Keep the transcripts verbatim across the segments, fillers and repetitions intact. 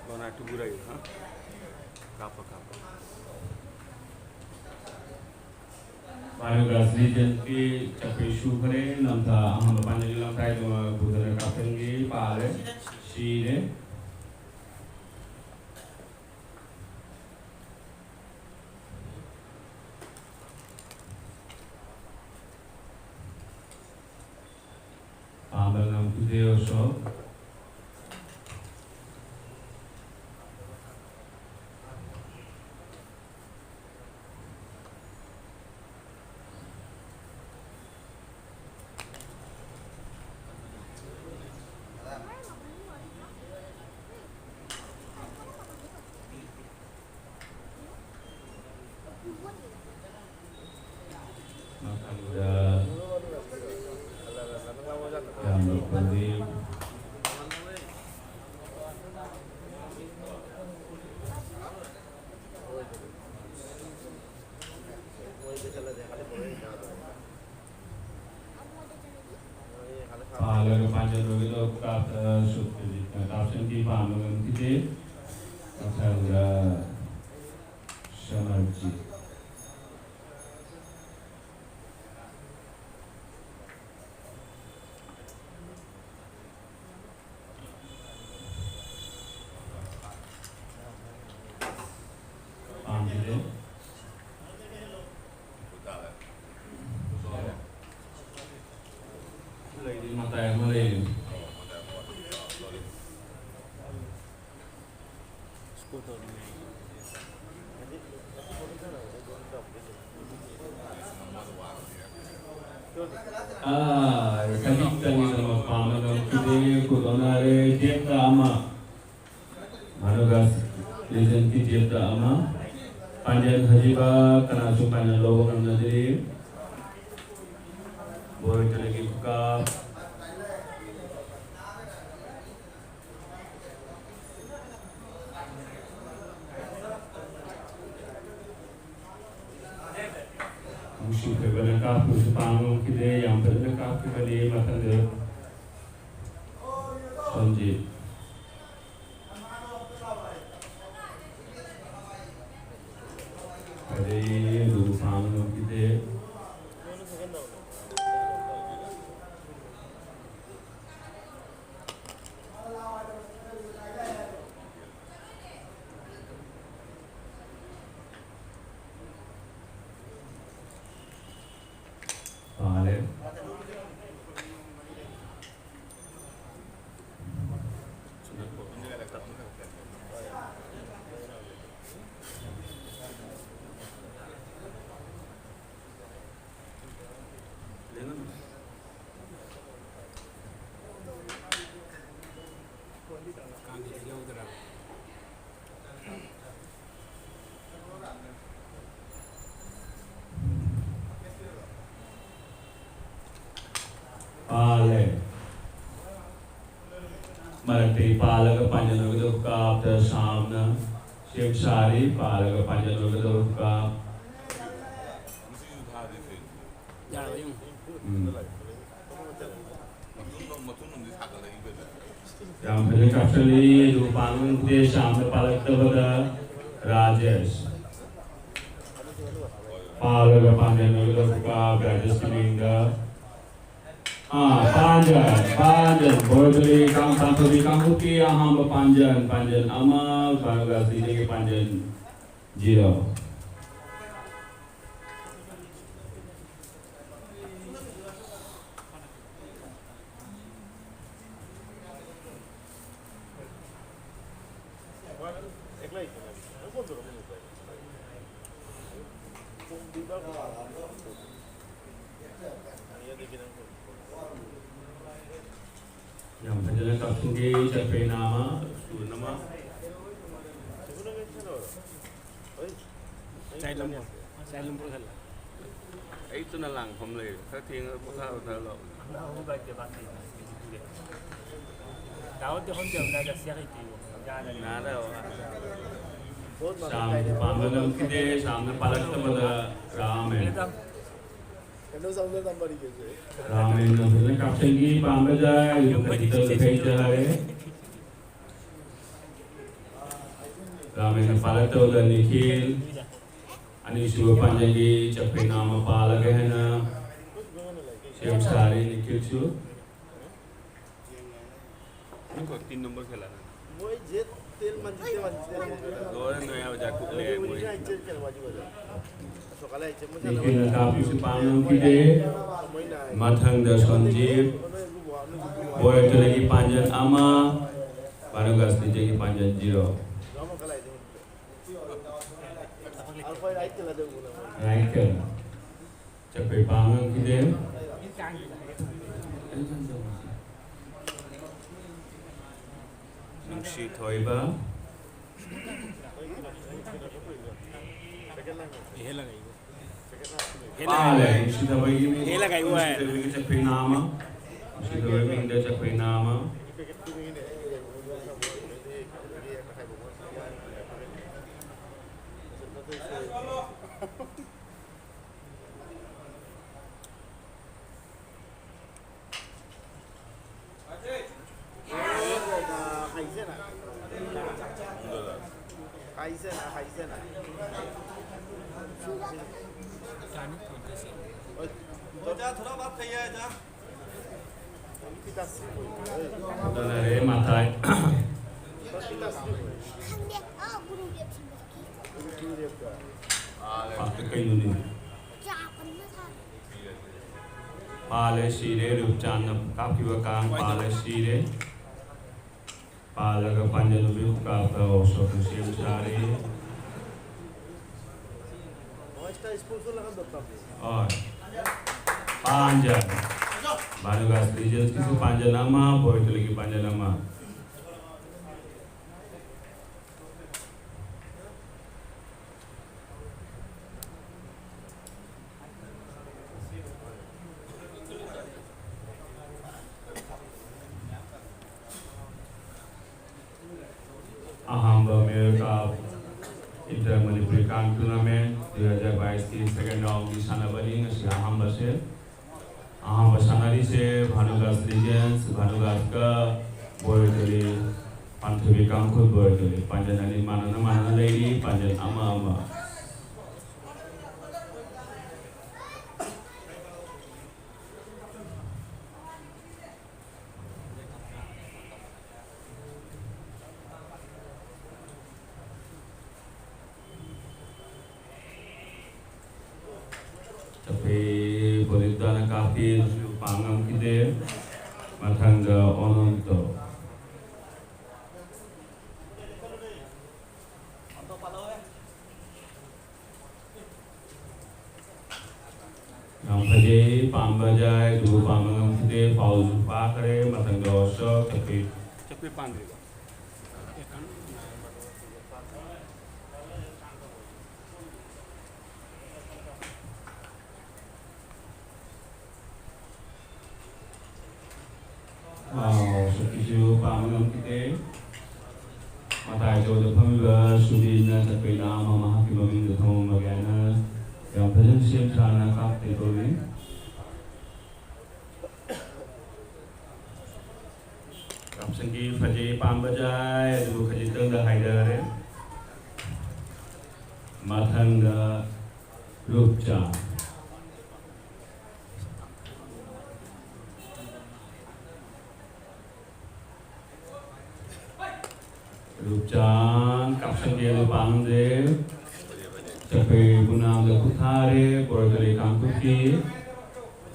Don't have to worry, huh? Kappa, kappa. Mario Gas Legend ꯀꯤ ꯆꯠꯄꯩ ꯁꯨꯈ꯭ꯔꯦ꯫ ꯅꯝꯊꯥ ꯑꯍꯥꯟꯕ ꯄꯥꯟꯖꯤꯜꯒꯤ ꯂꯝꯈꯥꯏꯗꯨꯃ ꯕꯨꯙꯅ ꯀꯥꯞꯁꯤꯟꯈꯤ, ꯄꯥꯜꯂꯦ, ꯁꯤꯔꯦ꯫ ꯄꯥꯝꯕ ꯉꯝꯈꯤꯗꯦ ꯑꯁꯣꯛ꯫ ꯃꯊꯪꯗ ꯏꯌꯥꯝꯕ ꯄ꯭ꯔꯗꯤꯞ꯫ ꯄꯥꯜꯂꯒ ꯄꯥꯟꯖꯟꯕꯒꯤꯗꯣ ꯀꯥꯞ-, ꯑ, ꯁꯨꯠ ꯍꯧꯖꯤꯛ, ꯑ, ꯀꯥꯞꯁꯤꯟꯈꯤ, ꯄꯥꯟꯕ ꯉꯝꯈꯤꯗꯦ꯫ ꯃꯊꯪꯗ ꯁꯃꯔꯖꯤꯠ꯫ ꯄꯥꯝꯈꯤꯗꯦ꯫ ꯂꯩꯔꯤ, ꯃꯇꯥꯏ ꯑꯃ ꯂꯩꯔꯤ꯫ ꯑꯥ, ꯈꯖꯤꯛꯇꯪꯒꯤꯗꯃꯛ ꯄꯥꯝꯕ ꯉꯝꯈꯤꯗꯦ꯫ ꯈꯨꯗꯣꯡꯅꯔꯦ꯫ ꯖꯦꯠꯇ ꯑꯃ꯫ ꯃꯥꯅꯣꯒꯥꯁ ꯂꯤꯖꯟꯒꯤ ꯖꯦꯠꯇ ꯑꯃ꯫ ꯄꯥꯟꯖꯟ ꯍꯧꯖꯤꯛ ꯀꯅꯥꯁꯨ ꯄꯥꯟꯖꯟ ꯂꯧꯕ ꯉꯝꯅꯗ꯭ꯔꯤ꯫ ꯕꯣꯔ ꯀꯅꯥꯒꯤ ꯈꯨꯀꯥꯞ꯫ ꯅꯨꯡꯁꯤꯊꯣꯏꯕꯅ ꯀꯥꯞꯈꯤꯕꯁꯨ ꯄꯥꯡ ꯉꯝꯈꯤꯗꯦ꯫ ꯌꯥꯝ ꯐꯖꯅ ꯀꯥꯞꯈꯤꯕꯅꯤ꯫ ꯃꯊꯪꯗ ꯁꯣꯟꯖꯤꯠ꯫ ꯐꯖꯩ, ꯑꯗꯨꯕꯨ ꯄꯥꯡ ꯉꯝꯈꯤꯗꯦ꯫ ꯄꯥꯜꯂꯦ꯫ ꯄꯥꯜꯂꯦ꯫ ꯃꯔꯛꯇꯒꯤ ꯄꯥꯜꯂꯒ ꯄꯥꯟꯖꯟ ꯑꯣꯏꯒꯗꯧꯕ ꯀꯥꯞꯇ ꯁꯥꯝꯅ ꯁꯦꯝ ꯁꯥꯔꯤ꯫ ꯄꯥꯜꯂꯒ ꯄꯥꯟꯖꯟ ꯑꯣꯏꯒꯗꯧꯕ ꯀꯥꯞ꯫ ꯎꯝ꯫ ꯌꯥꯝ ꯐꯖꯅ ꯀꯥꯞꯁꯤꯜꯂꯤ꯫ ꯑꯗꯨ ꯄꯥꯟꯕ ꯉꯝꯗꯦ꯫ ꯁꯥꯝꯅ ꯄꯥꯜꯂꯛꯇꯕꯗ ꯔꯥꯖꯦꯁ꯫ ꯄꯥꯜꯂꯒ ꯄꯥꯟꯖꯟ ꯑꯣꯏꯒꯗꯧꯕ ꯀꯥꯞ ꯔꯥꯖꯦꯁꯀꯤ ꯃꯤꯡꯗ꯫ ꯑꯥ, ꯄꯥꯟꯖꯟ, ꯄꯥꯟꯖꯟ, ꯕꯣꯔꯗꯂꯤ ꯀꯥꯡ-, ꯄꯥꯟꯊꯣꯏꯕꯤ ꯀꯥꯡꯂꯨꯞꯀꯤ ꯑꯍꯥꯟꯕ ꯄꯥꯟꯖꯟ, ꯄꯥꯟꯖꯟ ꯑꯃ, ꯕꯪꯒ꯭ꯂꯥꯗꯦꯁꯇꯒꯤ ꯄꯥꯟꯖꯟ zero꯫ ꯌꯥꯝ ꯐꯖꯅ ꯀꯥꯞꯁꯤꯟꯈꯤ꯫ ꯆꯠꯄꯩ ꯅꯥꯃ, ꯁꯨꯅꯃ꯫ ꯁꯥꯏꯠ ꯂꯣꯝ ꯄꯨꯔꯣ꯫ ꯁꯥꯏꯠ ꯂꯣꯝ ꯄꯨꯔꯣ ꯈꯜꯂꯣ꯫ ꯑꯩ ꯇꯨꯅ ꯂꯥꯡꯐꯝ ꯂꯩꯔꯦ꯫ ꯈꯔ ꯊꯦꯡꯉꯒ ꯄꯣꯊꯥꯕ ꯈꯔ ꯂꯥꯛꯑꯣ꯫ ꯗꯥꯎꯠꯇꯤ ꯍꯣꯝ ꯇꯦꯕꯜꯗ ꯁꯤꯌꯥꯔ ꯂꯩꯇꯦ꯫ ꯅꯥꯗ ꯋꯥ꯫ ꯁꯥꯝ ꯄꯥꯝꯕ ꯉꯝꯈꯤꯗꯦ꯫ ꯁꯥꯝꯅ ꯄꯥꯜꯂꯛꯇꯕꯗ ꯔꯥꯝ ꯑꯦꯟ꯫ ꯔꯥꯝ ꯑꯦꯟꯅ ꯐꯖꯅ ꯀꯥꯞꯁꯤꯟꯈꯤ꯫ ꯄꯥꯝꯕꯗ ꯌꯨꯝ ꯈꯖꯤꯛꯇ ꯂꯨꯈꯩ ꯆꯥꯔꯦ꯫ ꯔꯥꯃꯦꯟꯅ ꯄꯥꯜꯂꯛꯇꯧꯗ ꯅꯤꯈꯤꯜ꯫ ꯑꯅꯤꯁꯨꯕ ꯄꯥꯟꯖꯒꯤ ꯆꯐꯦꯅꯥ ꯑꯃ ꯄꯥꯜꯂꯒꯦ ꯍꯥꯏꯅ ꯁꯦꯝ ꯁꯥꯔꯤ ꯅꯤꯈꯤꯜꯁꯨ꯫ ꯇꯤꯟ ꯅꯝꯕꯔ ꯈꯦꯂꯥ꯫ ꯂꯣꯏꯔꯦ, ꯅꯣꯏ ꯑꯣꯖꯥ ꯀꯨꯛ ꯂꯩ, ꯃꯣꯏ꯫ ꯅꯤꯈꯤꯜꯅ ꯀꯥꯞꯄꯤꯁꯨ ꯄꯥꯡ ꯉꯝꯈꯤꯗꯦ꯫ ꯃꯊꯪꯗ ꯁꯟꯖꯤꯞ, ꯕꯣꯔꯦꯇꯂꯒꯤ ꯄꯥꯟꯖꯟ ꯑꯃ, ꯕꯥꯅꯨꯒꯥꯁ ꯂꯤꯇꯦꯒꯤ ꯄꯥꯟꯖꯟ ꯖꯤꯔꯣ꯫ Right colour. ꯆꯠꯄꯩ ꯄꯥꯡ ꯉꯝꯈꯤꯗꯦ꯫ ꯅꯨꯡꯁꯤ ꯊꯣꯏꯕ꯫ ꯄꯥꯜꯂꯦ, ꯅꯨꯡꯁꯤꯊꯕꯒꯤ ꯃꯤ-, ꯍꯦꯜꯂꯒ ꯑꯩ ꯋꯥꯏ꯫ ꯅꯨꯡꯁꯤꯊꯕꯒꯤ ꯆꯠꯄꯩ ꯅꯥꯃ꯫ ꯅꯨꯡꯁꯤꯊꯕꯒꯤ ꯃꯤꯡꯗ ꯆꯠꯄꯩ ꯅꯥꯃ꯫ ꯃꯇꯥꯏ꯫ ꯄꯥꯛꯇ ꯀꯩꯅꯣꯅꯦ? ꯄꯥꯜꯂꯦ, ꯁꯤꯔꯦ꯫ ꯔꯨꯞꯆꯥꯟꯅ ꯀꯥꯞꯈꯤꯕ ꯀꯥꯡ ꯄꯥꯜꯂꯦ, ꯁꯤꯔꯦ꯫ ꯄꯥꯜꯂꯒ ꯄꯥꯟꯖꯟ ꯅꯨꯄꯤ ꯀꯥꯞꯄ ꯑꯣꯁꯣꯛꯅ ꯁꯦꯝ ꯁꯥꯔꯦ꯫ ꯍꯣꯏ꯫ ꯄꯥꯟꯖꯟ꯫ ꯚꯥꯅꯨꯒꯥꯁ ꯂꯤꯖꯦꯟꯁꯀꯤꯁꯨ ꯄꯥꯟꯖꯟ ꯑꯃ, ꯕꯣꯏꯇꯂꯤꯒꯤ ꯄꯥꯟꯖꯟ ꯑꯃ꯫ Second round ꯒꯤ ꯁꯥꯟꯅꯕꯅꯤ ꯉꯁꯤ ꯑꯍꯥꯟꯕꯁꯦ꯫ ꯑꯍꯥꯟꯕ ꯁꯥꯟꯅꯔꯤꯁꯦ ꯚꯥꯅꯨꯒꯥꯁ Legends, ꯚꯥꯅꯨꯒꯥꯁꯀ ꯕꯣꯔꯣꯏꯇꯣꯂꯤ, ꯄꯥꯟꯊꯣꯏꯕꯤ ꯀꯥꯡꯈꯨꯜ ꯕꯣꯔꯣꯏꯇꯣꯂꯤ꯫ ꯄꯥꯟꯖꯟ ꯑꯅꯤ ꯃꯥꯟꯅꯅ ꯃꯥꯟꯅꯅ ꯂꯩꯔꯤ, ꯄꯥꯟꯖꯟ ꯑꯃ ꯑꯃ꯫ ꯆꯐꯦ ꯄ꯭ꯔꯗꯤꯞꯇꯅ ꯀꯥꯞꯄꯤ, ꯑꯗꯨꯁꯨ ꯄꯥꯡ ꯉꯝꯈꯤꯗꯦ꯫ ꯃꯊꯪꯗ ꯑꯣꯅꯟꯇꯣ꯫ ꯌꯥꯝ ꯐꯖꯩ, ꯄꯥꯝꯕ ꯌꯥꯏ, ꯑꯗꯨꯕꯨ ꯄꯥꯝꯕ ꯉꯝꯈꯤꯗꯦ꯫ ꯐꯥꯎꯜꯁꯨ ꯐꯥꯈ꯭ꯔꯦ꯫ ꯃꯊꯪꯗ ꯑꯣꯁꯣꯛ ꯆꯐꯦ꯫ ꯆꯐꯦ ꯄꯥꯟꯗ꯭ꯔꯤꯕ꯫ ꯋꯥꯎ, ꯁꯛꯄꯤꯁꯨ ꯄꯥꯝꯕ ꯉꯝꯈꯤꯗꯦ꯫ ꯃꯇꯥꯏ ꯆꯧꯗ ꯐꯝꯃꯤꯕ ꯁꯨꯕꯤꯅ ꯆꯠꯄꯩ ꯂꯥꯝ ꯑꯃ ꯃꯍꯥꯛꯀꯤ ꯃꯃꯤꯡꯗ ꯊꯣꯡꯉꯝꯕꯒꯦ ꯍꯥꯏꯅ ꯌꯥꯝ ꯐꯖꯅ ꯁꯦꯝ ꯁꯥꯅ ꯀꯥꯞꯇꯦ ꯇꯧꯔꯤ꯫ ꯀꯥꯞꯁꯟꯒꯤ ꯐꯖꯩ ꯄꯥꯝꯕ ꯌꯥꯏ, ꯑꯗꯨꯕꯨ ꯈꯖꯤꯛꯇꯪꯗ ꯍꯥꯏꯊꯔꯦ꯫ ꯃꯊꯪꯗ ꯔꯨꯞꯆꯥ꯫ ꯔꯨꯞꯆꯥꯟ ꯀꯥꯞꯁꯟꯒꯦ ꯂꯨꯄꯥꯡꯁꯦ ꯆꯠꯈ꯭ꯔꯦ, ꯄꯨꯅꯥꯝꯗ ꯈꯨꯠ ꯊꯥꯔꯦ꯫ ꯕꯣꯔꯣꯏꯇꯣꯂꯤ ꯀꯥꯡꯈꯨꯠꯀꯤ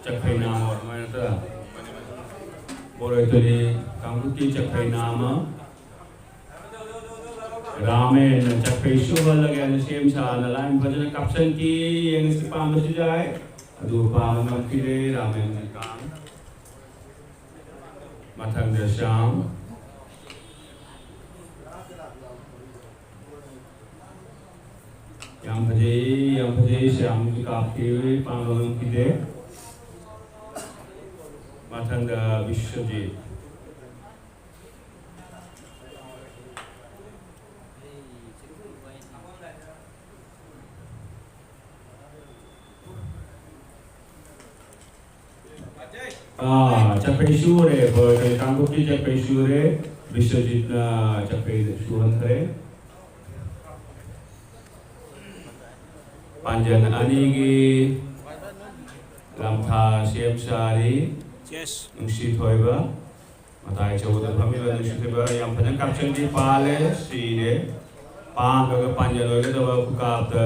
ꯆꯠꯈ꯭ꯔꯦ ꯅꯥꯃ ꯑꯗꯨꯃꯥꯏꯅ ꯅꯠꯇ꯭ꯔꯥ? ꯕꯣꯔꯣꯏꯇꯣꯂꯤ ꯀꯥꯡꯈꯨꯠꯀꯤ ꯆꯠꯈ꯭ꯔꯦ ꯅꯥꯃ꯫ ꯔꯥꯃꯦꯟꯅ ꯆꯠꯈ꯭ꯔꯦ ꯁꯨꯍꯜꯂꯒꯦ ꯍꯥꯏꯅ ꯁꯦꯝ ꯁꯥꯅ ꯂꯥꯏꯟ ꯐꯖꯅ ꯀꯥꯞꯁꯟꯈꯤ꯫ ꯌꯦꯡꯉꯁꯤ ꯄꯥꯝꯕꯁꯨ ꯌꯥꯏ, ꯑꯗꯨ ꯄꯥꯝꯕ ꯉꯝꯈꯤꯗꯦ ꯔꯥꯃꯦꯟꯅ ꯀꯥꯡ꯫ ꯃꯊꯪꯗ ꯁ꯭ꯌꯥꯝ꯫ ꯌꯥꯝ ꯐꯖꯩ, ꯌꯥꯝ ꯐꯖꯩ꯫ ꯁ꯭ꯌꯥꯝꯒꯤ ꯀꯥꯞꯈꯤ, ꯄꯥꯝꯕ ꯉꯝꯈꯤꯗꯦ꯫ ꯃꯊꯪꯗ ꯕꯤꯁ꯭ꯋꯖꯤꯠ꯫ ꯑꯥ, ꯆꯠꯄꯩ ꯁꯨꯔꯦ, ꯕꯣꯔ ꯀꯥꯡꯂꯨꯞꯀꯤ ꯆꯠꯄꯩ ꯁꯨꯔꯦ, ꯕꯤꯁ꯭ꯋꯖꯤꯠꯅ ꯆꯠꯄꯩ ꯁꯨꯍꯟꯈ꯭ꯔꯦ꯫ ꯄꯥꯟꯖꯟ ꯑꯅꯤꯒꯤ ꯂꯝꯊꯥ ꯁꯦꯝ ꯁꯥꯔꯤ꯫ ꯅꯨꯡꯁꯤꯊꯣꯏꯕ, ꯃꯇꯥꯏ ꯆꯧꯗ ꯐꯝꯃꯤꯕ ꯅꯨꯡꯁꯤꯊꯣꯏꯕ ꯌꯥꯝ ꯐꯖꯅ ꯀꯥꯞꯁꯤꯟꯈꯤ, ꯄꯥꯜꯂꯦ, ꯁꯤꯔꯦ꯫ ꯄꯥꯟꯕꯒ ꯄꯥꯟꯖꯟ ꯑꯣꯏꯒꯗꯕ ꯈꯨꯀꯥꯞꯇ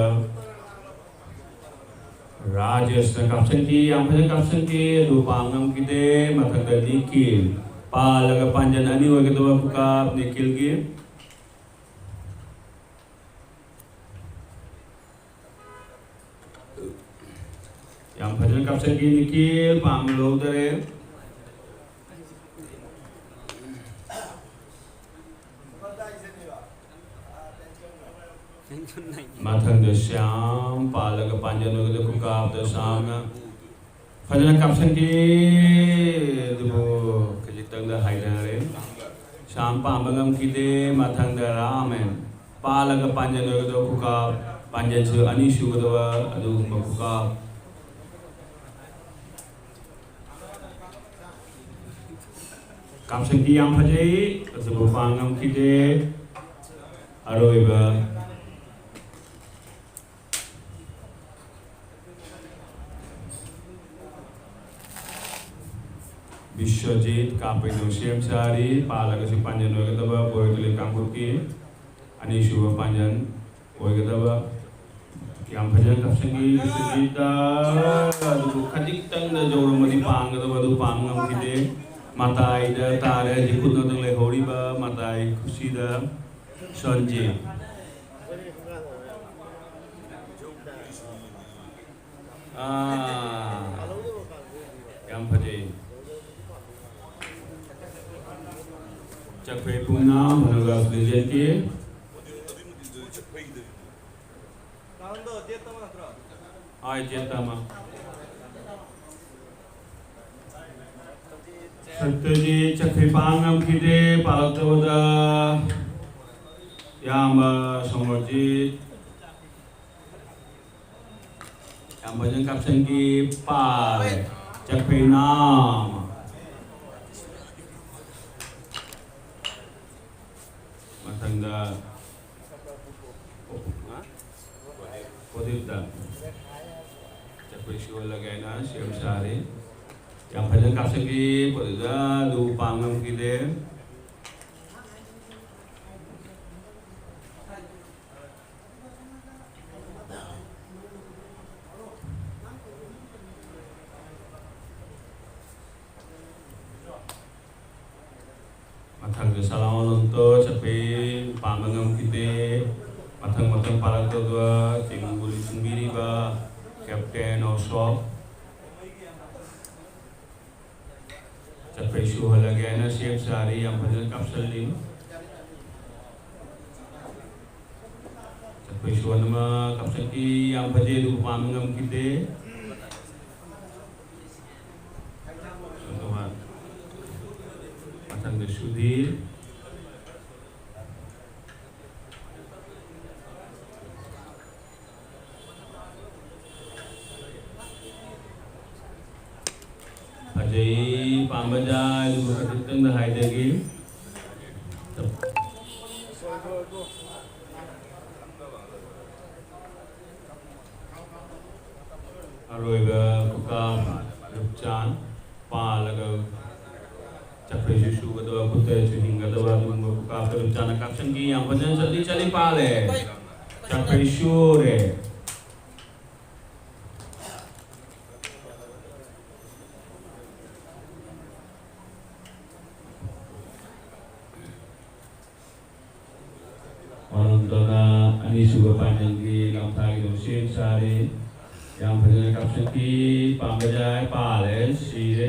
ꯔꯥꯖꯦꯁꯅ ꯀꯥꯞꯁꯤꯟꯈꯤ, ꯌꯥꯝ ꯐꯖꯅ ꯀꯥꯞꯁꯤꯟꯈꯤ, ꯑꯗꯨ ꯄꯥꯟ ꯉꯝꯈꯤꯗꯦ꯫ ꯃꯊꯪꯗ ꯅꯤꯈꯤꯜ, ꯄꯥꯜꯂꯒ ꯄꯥꯟꯖꯟ ꯑꯅꯤ ꯑꯣꯏꯒꯗꯕ ꯈꯨꯀꯥꯞ ꯅꯤꯈꯤꯜꯒꯤ꯫ ꯌꯥꯝ ꯐꯖꯅ ꯀꯥꯞꯁꯤꯟꯈꯤ ꯅꯤꯈꯤꯜ, ꯄꯥꯝꯕ ꯂꯧꯗꯔꯦ꯫ ꯃꯊꯪꯗ ꯁ꯭ꯌꯥꯝ ꯄꯥꯜꯂꯒ ꯄꯥꯟꯖꯟ ꯑꯣꯏꯒꯗꯕ ꯈꯨꯀꯥꯞꯇ ꯁ꯭ꯌꯥꯝꯅ ꯐꯖꯅ ꯀꯥꯞꯁꯤꯟꯈꯤ, ꯑꯗꯨꯕꯨ ꯈꯖꯤꯛꯇꯪꯗ ꯍꯥꯏꯊꯔꯦ꯫ ꯁ꯭ꯌꯥꯝ ꯄꯥꯝꯕ ꯉꯝꯈꯤꯗꯦ꯫ ꯃꯊꯪꯗ ꯔꯥꯃꯦꯟ ꯄꯥꯜꯂꯒ ꯄꯥꯟꯖꯟ ꯑꯣꯏꯒꯗꯕ ꯈꯨꯀꯥꯞ, ꯄꯥꯟꯖꯟꯁꯨ ꯑꯅꯤ ꯁꯨꯒꯗꯕ ꯑꯗꯨꯒꯨꯝꯕ ꯈꯨꯀꯥꯞ꯫ ꯀꯥꯞꯁꯤꯟꯈꯤ, ꯌꯥꯝ ꯐꯖꯩ, ꯑꯗꯨꯕꯨ ꯄꯥꯡ ꯉꯝꯈꯤꯗꯦ꯫ ꯑꯔꯣꯏꯕ ꯕꯤꯁ꯭ꯋꯖꯤꯠ ꯀꯥꯞꯄꯩꯗꯣ ꯁꯦꯝ ꯁꯥꯔꯤ, ꯄꯥꯜꯂꯒꯁꯨ ꯄꯥꯟꯖꯟ ꯑꯣꯏꯒꯗꯕ ꯕꯣꯔꯣꯏ ꯇꯨꯔꯦꯜ ꯀꯥꯡꯄꯣꯛꯀꯤ ꯑꯅꯤꯁꯨꯕ ꯄꯥꯟꯖꯟ ꯑꯣꯏꯒꯗꯕ꯫ ꯌꯥꯝ ꯐꯖꯅ ꯀꯥꯞꯁꯤꯟꯈꯤ ꯕꯤꯁ꯭ꯋꯖꯤꯠꯇ, ꯑꯗꯨꯕꯨ ꯈꯖꯤꯛꯇꯪꯗ ꯌꯧꯔꯝꯃꯗꯤ ꯄꯥꯟꯒꯗꯕ ꯑꯗꯨ ꯄꯥꯟꯕ ꯉꯝꯈꯤꯗꯦ꯫ ꯃꯇꯥꯏꯗ ꯇꯥꯔꯦ ꯍꯧꯖꯤꯛ ꯈꯨꯠꯅꯗ ꯂꯩꯍꯧꯔꯤꯕ ꯃꯇꯥꯏ ꯈꯨꯁꯤꯗ ꯁꯟꯖꯤꯠ꯫ ꯑꯥ, ꯌꯥꯝ ꯐꯖꯩ꯫ ꯆꯠꯈ꯭ꯔꯦ ꯄꯨꯡꯅ ꯃꯅꯣꯒꯥꯁ ꯂꯤꯖꯦꯟꯀꯤ꯫ ꯍꯣꯏ, ꯆꯦ ꯇꯃ꯫ ꯁꯠꯇ꯭ꯔꯖꯤꯠ ꯆꯠꯈ꯭ꯔꯦ ꯄꯥꯡ ꯉꯝꯈꯤꯗꯦ, ꯄꯥꯜꯂꯛꯇꯕꯗ ꯏꯌꯥꯝꯕ ꯁꯣꯃꯣꯔꯖꯤꯠ꯫ ꯌꯥꯝ ꯐꯖꯅ ꯀꯥꯞꯁꯤꯟꯈꯤ, ꯄꯥꯜꯂꯦ꯫ ꯆꯠꯈ꯭ꯔꯦ ꯏꯅꯥꯎ꯫ ꯃꯊꯪꯗ ꯄ꯭ꯔꯗꯤꯞꯇ ꯆꯠꯈ꯭ꯔꯦ ꯁꯨꯍꯜꯂꯒꯦ ꯍꯥꯏꯅ ꯁꯦꯝ ꯁꯥꯔꯤ꯫ ꯌꯥꯝ ꯐꯖꯅ ꯀꯥꯞꯁꯤꯟꯈꯤ ꯄ꯭ꯔꯗꯤꯞꯇ, ꯑꯗꯨ ꯄꯥꯡ ꯉꯝꯈꯤꯗꯦ꯫ ꯃꯊꯪꯗ ꯁꯂꯥꯎ ꯑꯅꯟꯇ ꯆꯠꯄꯤ ꯄꯥꯟꯕ ꯉꯝꯈꯤꯗꯦ꯫ ꯃꯊꯪ ꯃꯊꯪ ꯄꯥꯔꯛꯇꯧꯗ ꯇꯤꯝꯕꯨ ꯂꯨꯆꯤꯡꯕꯤꯔꯤꯕ ꯀꯦꯞꯇꯦꯟ ꯑꯣꯁꯣꯛ꯫ ꯆꯠꯄꯩ ꯁꯨꯍꯜꯂꯒꯦ ꯍꯥꯏꯅ ꯁꯦꯝ ꯁꯥꯔꯤ, ꯌꯥꯝ ꯐꯖꯅ ꯀꯥꯞꯁꯜꯂꯤ꯫ ꯆꯠꯄꯩ ꯁꯨꯍꯟ ꯑꯃ ꯀꯥꯞꯁꯟꯈꯤ, ꯌꯥꯝ ꯐꯖꯩ, ꯑꯗꯨꯕꯨ ꯄꯥꯟꯕ ꯉꯝꯈꯤꯗꯦ꯫ ꯑꯗꯨꯒ ꯃꯊꯪꯗ ꯁꯨꯙꯤꯔ꯫ ꯐꯖꯩ, ꯄꯥꯝꯕ ꯖꯥꯏ, ꯑꯗꯨꯕꯨ ꯈꯖꯤꯛꯇꯪꯗ ꯍꯥꯏꯊꯈꯤ꯫ ꯑꯔꯣꯏꯕ ꯈꯨꯀꯥꯞ ꯂꯨꯞꯆꯥꯟ ꯄꯥꯜꯂꯒ ꯆꯠꯈ꯭ꯔꯤꯁꯨ ꯁꯨꯒꯗꯕ, ꯈꯨꯠꯇꯁꯨ ꯍꯤꯡꯒꯗꯕ ꯑꯗꯨꯒꯨꯝꯕ ꯈꯨꯀꯥꯞꯇ ꯂꯨꯞꯆꯥꯟꯅ ꯀꯥꯞꯁꯤꯟꯈꯤ꯫ ꯌꯥꯝ ꯐꯖꯅ ꯆꯠꯂꯤ, ꯆꯠꯂꯤ, ꯄꯥꯜꯂꯦ꯫ ꯆꯠꯈ꯭ꯔꯤ ꯁꯨꯔꯦ꯫ ꯑꯅꯟꯇꯅ ꯑꯅꯤꯁꯨꯕ ꯄꯥꯟꯖꯟꯒꯤ ꯂꯝꯊꯥꯒꯤꯗꯃꯛ ꯁꯦꯝ ꯁꯥꯔꯤ꯫ ꯌꯥꯝ ꯐꯖꯅ ꯀꯥꯞꯁꯤꯟꯈꯤ꯫ ꯄꯥꯝꯕ ꯖꯥꯏ, ꯄꯥꯜꯂꯦ, ꯁꯤꯔꯦ꯫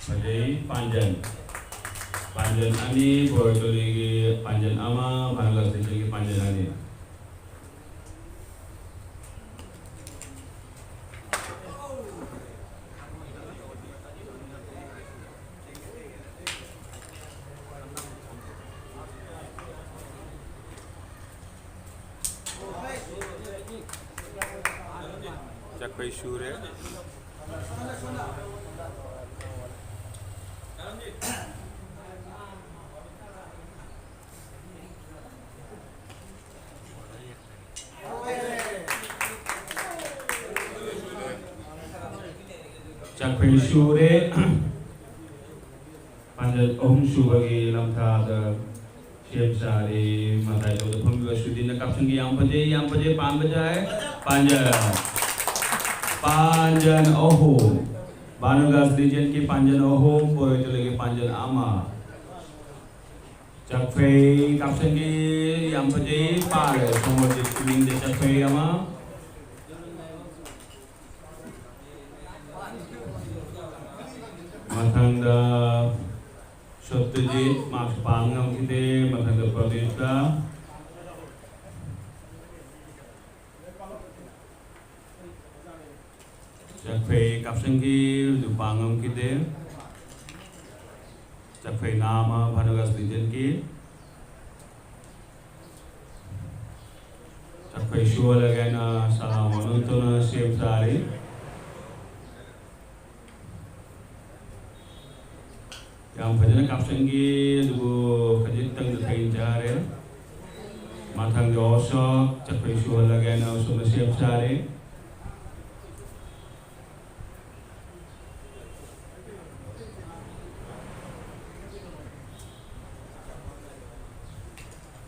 ꯐꯖꯩ, ꯄꯥꯟꯖꯟ꯫ ꯄꯥꯟꯖꯟ ꯑꯅꯤ, ꯕꯣꯔꯇꯣꯂꯤꯒꯤ ꯄꯥꯟꯖꯟ ꯑꯃ, ꯚꯥꯔꯠ ꯂꯛꯁꯃꯤꯒꯤ ꯄꯥꯟꯖꯟ ꯑꯅꯤ꯫ ꯆꯥꯛꯈꯣꯏ ꯁꯨꯔꯦ꯫ ꯆꯥꯛꯈꯣꯏ ꯁꯨꯔꯦ꯫ ꯄꯥꯟꯖꯜ ꯑꯍꯨꯝ ꯁꯨꯕꯒꯤ ꯂꯝꯊꯥꯗ ꯁꯦꯝ ꯁꯥꯔꯤ꯫ ꯃꯇꯥꯏ ꯇꯧꯗ ꯐꯝꯕꯤꯕ ꯁꯨꯗꯤꯟꯅ ꯀꯥꯞꯁꯤꯟꯈꯤ꯫ ꯌꯥꯝ ꯐꯖꯩ, ꯌꯥꯝ ꯐꯖꯩ꯫ ꯄꯥꯟꯕ ꯌꯥꯏ꯫ ꯄꯥꯟꯖꯜ, ꯄꯥꯟꯖꯜ ꯑꯍꯨꯝ꯫ ꯚꯥꯅꯨꯒꯥꯁ ꯔꯤꯖꯟꯒꯤ ꯄꯥꯟꯖꯜ ꯑꯍꯨꯝ, ꯄꯣꯔꯣꯏꯇꯣꯂꯣꯏꯒꯤ ꯄꯥꯟꯖꯜ ꯑꯃ꯫ ꯆꯥꯛꯐꯩ ꯀꯥꯞꯁꯤꯟꯈꯤ꯫ ꯌꯥꯝ ꯐꯖꯩ꯫ ꯄꯥꯜꯂꯦ꯫ ꯁꯣꯃꯣꯔꯖꯤꯠꯀꯤ ꯃꯤꯡꯗ ꯆꯥꯛꯐꯩ ꯑꯃ꯫ ꯃꯊꯪꯗ ꯁꯣꯠꯇꯨꯖꯤꯠ, ꯃꯥꯛꯁ ꯄꯥꯟ ꯉꯝꯈꯤꯗꯦ꯫ ꯃꯊꯪꯗ ꯄ꯭ꯔꯗꯤꯞꯇ꯫ ꯆꯥꯛꯐꯩ ꯀꯥꯞꯁꯤꯟꯈꯤ, ꯑꯗꯨ ꯄꯥꯟ ꯉꯝꯈꯤꯗꯦ꯫ ꯆꯥꯛꯐꯩ ꯅꯥ ꯑꯃ ꯚꯥꯅꯨꯒꯥꯁ ꯔꯤꯖꯟꯒꯤ꯫ ꯆꯥꯛꯐꯩ ꯁꯨꯍꯜꯂꯒꯦꯅ ꯁꯂꯥꯝ ꯑꯅꯟꯇꯅ ꯁꯦꯝ ꯁꯥꯔꯤ꯫ ꯌꯥꯝ ꯐꯖꯅ ꯀꯥꯞꯁꯤꯟꯈꯤ, ꯑꯗꯨꯕꯨ ꯈꯖꯤꯛꯇꯪꯗ ꯊꯩꯅ ꯆꯥꯔꯦ꯫ ꯃꯊꯪꯗ ꯑꯣꯁꯣꯛ ꯆꯥꯛꯐꯩ ꯁꯨꯍꯜꯂꯒꯦꯅ ꯑꯣꯁꯣꯛꯅ ꯁꯦꯝ ꯁꯥꯔꯤ꯫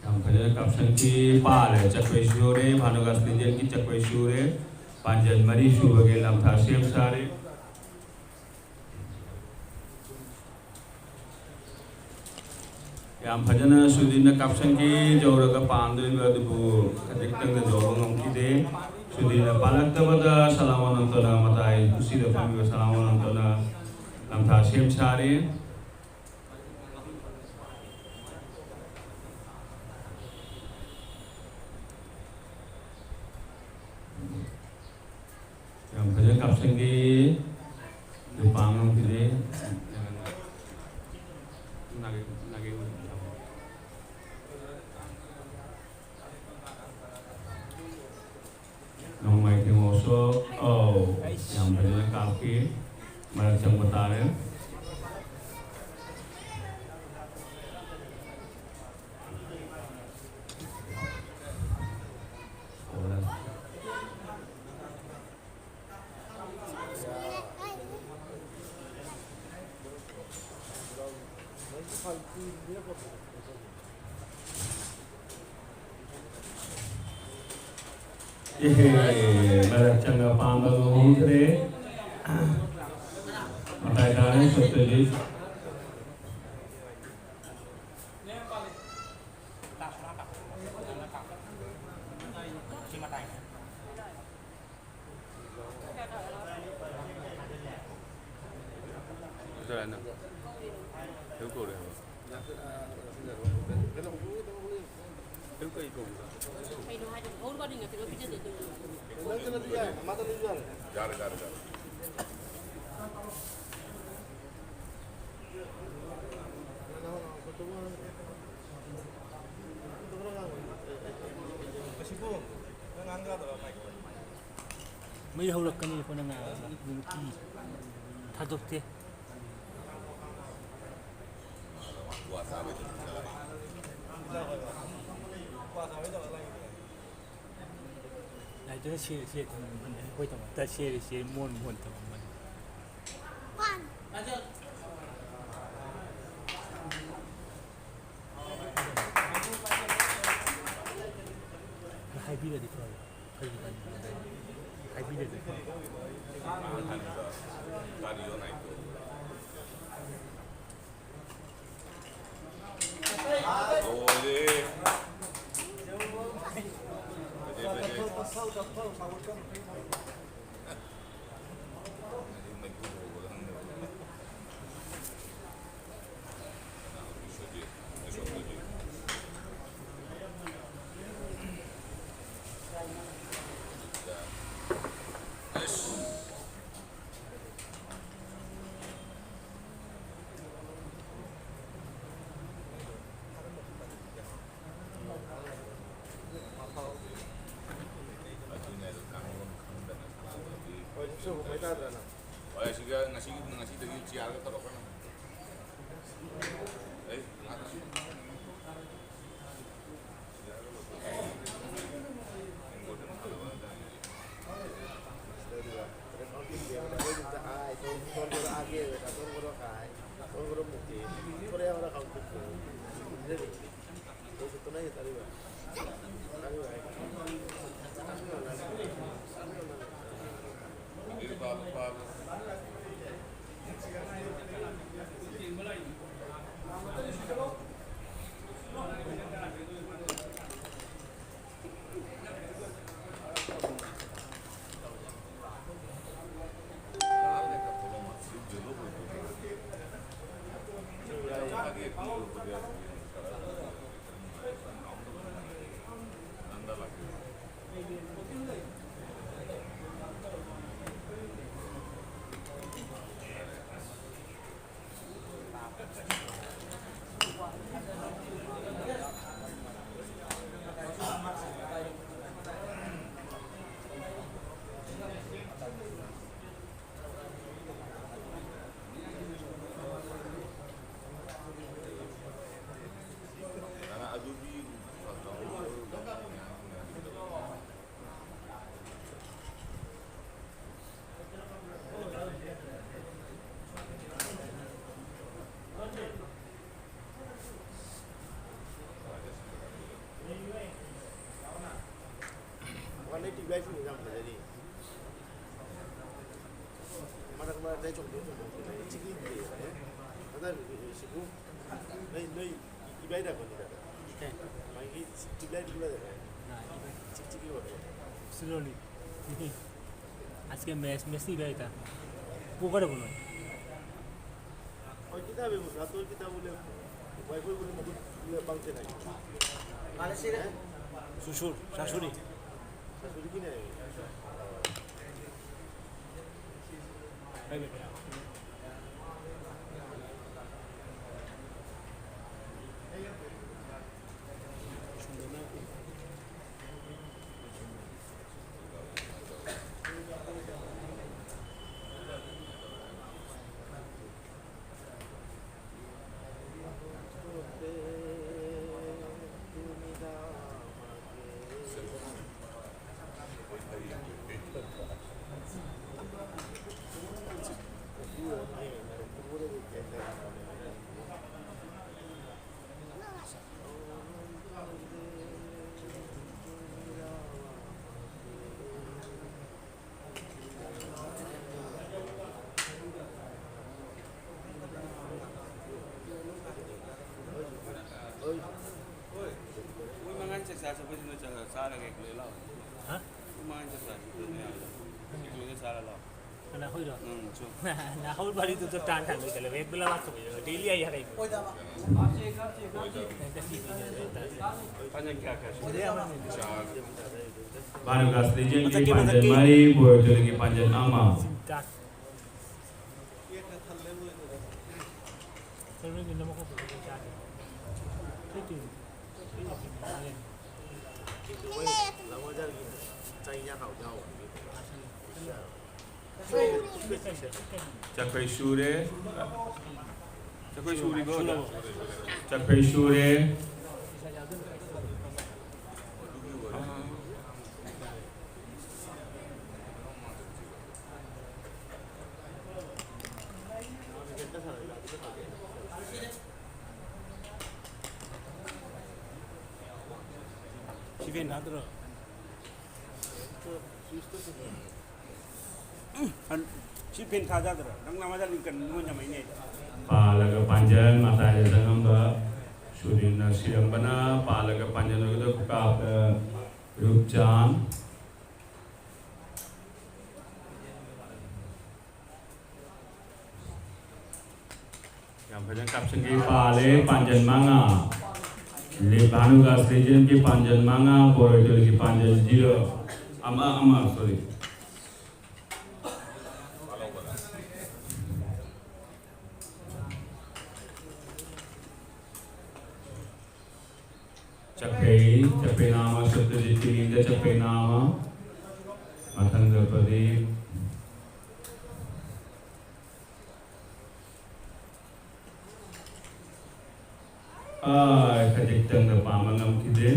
ꯌꯥꯝ ꯐꯖꯅ ꯀꯥꯞꯁꯤꯟꯈꯤ꯫ ꯄꯥꯜꯂꯦ꯫ ꯆꯥꯛꯐꯩ ꯁꯨꯔꯦ꯫ ꯚꯥꯅꯨꯒꯥꯁ ꯔꯤꯖꯟꯒꯤ ꯆꯥꯛꯐꯩ ꯁꯨꯔꯦ꯫ ꯄꯥꯟꯖꯜ ꯃꯔꯤ ꯁꯨꯕꯒꯤ ꯂꯝꯊꯥ ꯁꯦꯝ ꯁꯥꯔꯦ꯫ ꯌꯥꯝ ꯐꯖꯅ ꯁꯨꯗꯤꯟꯅ ꯀꯥꯞꯁꯤꯟꯈꯤ꯫ ꯌꯧꯔꯒ ꯄꯥꯟꯗꯣꯏꯕ ꯑꯗꯨꯕꯨ ꯈꯖꯤꯛꯇꯪꯗ ꯌꯧꯕ ꯉꯝꯈꯤꯗꯦ꯫ ꯁꯨꯗꯤꯟꯅ ꯄꯥꯜꯂꯛꯇꯕꯗ ꯁꯂꯥꯝ ꯑꯅꯟꯇꯅ, ꯃꯇꯥꯏ ꯀꯨꯁꯤꯗ ꯐꯝꯃꯤꯕ ꯁꯂꯥꯝ ꯑꯅꯟꯇꯅ ꯂꯝꯊꯥ ꯁꯦꯝ ꯁꯥꯔꯤ꯫ ꯌꯥꯝ ꯐꯖꯅ ꯀꯥꯞꯁꯤꯟꯈꯤ꯫ ꯅꯨꯄꯥ ꯑꯉꯥꯡꯁꯤꯗꯤ ꯅꯣꯡꯃꯥꯏꯊꯦꯝ ꯑꯣꯁꯣꯛ꯫ ꯃꯔꯛ ꯆꯪꯕ ꯇꯥꯔꯦ꯫ ꯏꯍꯦ, ꯃꯔꯛ ꯆꯪꯉ ꯄꯥꯝꯕ ꯉꯝꯍꯧꯗ꯭ꯔꯦ꯫ ꯃꯇꯥꯏ ꯇꯥꯔꯦ, ꯁꯣꯠꯇꯗꯤ꯫ ꯀꯩꯅꯣ ꯍꯥꯏꯗꯣ, ꯍꯧꯔꯕꯅꯤꯅ ꯀꯩꯅꯣ ꯄꯤꯖꯗꯣꯏꯗꯣ꯫ ꯌꯥꯔꯦ, ꯌꯥꯔꯦ, ꯌꯥꯔꯦ꯫ ꯃꯩ ꯍꯧꯔꯛꯀꯅꯤ ꯑꯩꯈꯣꯏꯅ ꯉꯥꯏꯕꯗ꯫ ꯅꯨꯄꯤ ꯊꯥꯗꯣꯛꯇꯦ꯫ ꯂꯥꯏꯗꯨꯅ ꯁꯦ-, ꯁꯦ ꯊꯝꯃꯝꯕꯅꯦ꯫ ꯑꯩꯈꯣꯏꯗꯃꯛꯇ ꯁꯦ, ꯁꯦ ꯃꯣꯟ, ꯃꯣꯟ ꯊꯝꯃꯝꯕꯅꯦ꯫ ꯍꯥꯏꯕꯤꯔꯗꯤ ꯐꯕ꯫ ꯀꯔꯤꯒꯤꯅꯣ? ꯍꯥꯏꯕꯤꯔꯗꯤ ꯐꯕ꯫ ꯂꯣꯏꯔꯦ꯫ ꯐꯖꯩ, ꯐꯖꯩ꯫ ꯑꯗꯨꯅꯦ, ꯑꯗꯨ ꯀꯥꯡꯂꯣꯟ ꯈꯪꯗꯅ ꯁꯥꯟꯅꯕꯗꯤ ꯍꯣꯏ, ꯁꯨ ꯃꯩ ꯇꯥꯗ꯭ꯔꯅ? ꯉꯁꯤꯗꯒꯤ ꯆꯤꯌꯥꯔꯒ ꯇꯧꯔꯛꯀꯅꯨ꯫ ꯑꯩ ꯉꯥꯏꯍꯥꯛ ꯃꯔꯛ ꯃꯔꯛꯇ ꯑꯩ ꯆꯣꯡꯊꯣꯛ ꯆꯣꯡꯊꯣꯛꯇꯅ ꯑꯩ ꯆꯤꯛꯏ ꯂꯩꯌꯦꯕ꯫ ꯑꯦ, ꯍꯟꯗꯛ ꯁꯤꯕꯨ ꯅꯣꯏ, ꯅꯣꯏ ꯏꯕꯥꯏ ꯗꯥꯏꯀꯣꯅꯤꯗ꯫ ꯀꯩ? ꯃꯥꯒꯤ ꯏꯕꯥꯏ ꯏꯕꯥꯏ ꯗꯥꯏꯀꯣ꯫ ꯅꯥ, ꯏꯕꯥꯏ꯫ ꯆꯤꯛ ꯆꯤꯛꯏ ꯋꯥꯠꯂꯦ꯫ Slowly꯫ ꯑꯁꯤꯒ ꯃꯦꯁ, ꯃꯦꯁꯤ ꯏꯕꯥꯏ ꯇꯥ꯫ ꯄꯣꯒꯗꯕ ꯅꯣꯏ꯫ ꯍꯣꯏ, ꯀꯤꯇꯥꯕ ꯃꯨꯁꯥ ꯇꯣ ꯀꯤꯇꯥꯕ ꯂꯦ꯫ ꯋꯥꯏ ꯀꯣꯏ ꯀꯣꯏ ꯃꯈꯨꯠ ꯂꯦ ꯄꯥꯡꯊꯦ ꯅꯥꯏ꯫ ꯁꯨꯁꯨꯔ, ꯁꯥꯁꯨꯔꯤ꯫ ꯁꯥꯁꯨꯔꯤ ꯀꯤꯅꯦ꯫ ꯆꯥꯔꯒ ꯍꯦꯛ ꯂꯣꯏ ꯂꯥꯛꯑꯣ꯫ ꯍꯥ? ꯃꯃꯥꯡ ꯆꯠꯄ ꯃꯌꯥꯝꯗꯣ꯫ ꯍꯦꯛ ꯂꯣꯏꯅ ꯆꯥꯔ ꯂꯥꯛꯑꯣ꯫ ꯀꯅꯥ ꯍꯣꯏꯔꯣ? ꯎꯝ, ꯆꯣ꯫ ꯅꯥꯍꯣꯜ ꯋꯥꯔꯤꯗꯨ ꯆꯞ ꯆꯥꯅ ꯁꯥꯟꯅꯔꯦ꯫ ꯍꯦꯛ ꯂꯥꯛꯑꯣ꯫ ꯗꯦꯂꯤ ꯑꯩ ꯍꯥꯏꯔꯛꯏ꯫ ꯐꯖꯅ ꯀꯌꯥ ꯀꯌꯥ ꯁꯨꯔꯦ? ꯚꯥꯅꯨꯒꯥꯁ ꯂꯤꯖꯦꯟꯒꯤ ꯃꯊꯛꯀꯤ, ꯄꯥꯟꯖꯟ ꯃꯊꯛꯀꯤ꯫ ꯃꯔꯤ, ꯕꯣꯔꯣꯏꯇꯣꯟꯒꯤ ꯄꯥꯟꯖꯟ ꯑꯃ꯫ ꯆꯥꯛꯈꯩ ꯁꯨꯔꯦ꯫ ꯆꯥꯛꯈꯩ ꯁꯨꯔꯤꯕꯣ? ꯆꯥꯛꯈꯩ ꯁꯨꯔꯦ꯫ ꯁꯤ ꯐꯦꯟ ꯊꯥꯗ꯭ꯔꯣ? ꯁꯤ ꯐꯦꯟ ꯊꯥꯖꯗ꯭ꯔꯣ? ꯅꯪ ꯅꯃꯥꯖꯥ ꯂꯤꯡꯀꯟ ꯅꯉꯣꯟ ꯌꯥꯝꯃꯩꯅꯦ꯫ ꯄꯥꯜꯂꯒ ꯄꯥꯟꯖꯟ ꯃꯇꯥꯏꯗ ꯆꯪꯉꯝꯕ ꯁꯨꯅꯤꯜꯅ ꯁꯤꯔꯝꯕꯅ ꯄꯥꯜꯂꯒ ꯄꯥꯟꯖꯟ ꯑꯣꯏꯒꯗꯕ ꯈꯨꯀꯥꯞꯇ ꯔꯨꯞꯆꯥꯟ꯫ ꯌꯥꯝ ꯐꯖꯅ ꯀꯥꯞꯁꯤꯟꯈꯤ꯫ ꯄꯥꯜꯂꯦ, ꯄꯥꯟꯖꯟ ꯃꯉꯥ꯫ ꯂꯦ-, ꯚꯥꯅꯨꯒꯥꯁ ꯂꯤꯖꯦꯟꯒꯤ ꯄꯥꯟꯖꯟ ꯃꯉꯥ, ꯕꯣꯔꯣꯏꯇꯣꯟꯒꯤ ꯄꯥꯟꯖꯟ ꯖꯤꯔꯣ꯫ ꯑꯃ, ꯑꯃ, ꯁꯣꯔꯤ꯫ ꯆꯥꯛꯈꯩ, ꯆꯥꯛꯈꯩ ꯅꯥꯃ, ꯁꯠꯇꯖꯤꯠꯀꯤ ꯃꯤꯡꯗ ꯆꯥꯛꯈꯩ ꯅꯥꯃ꯫ ꯃꯊꯪꯗ ꯄ꯭ꯔꯗꯤꯞ꯫ ꯑꯥ, ꯈꯖꯤꯛꯇꯪꯗ ꯄꯥꯝꯕ ꯉꯝꯈꯤꯗꯦ꯫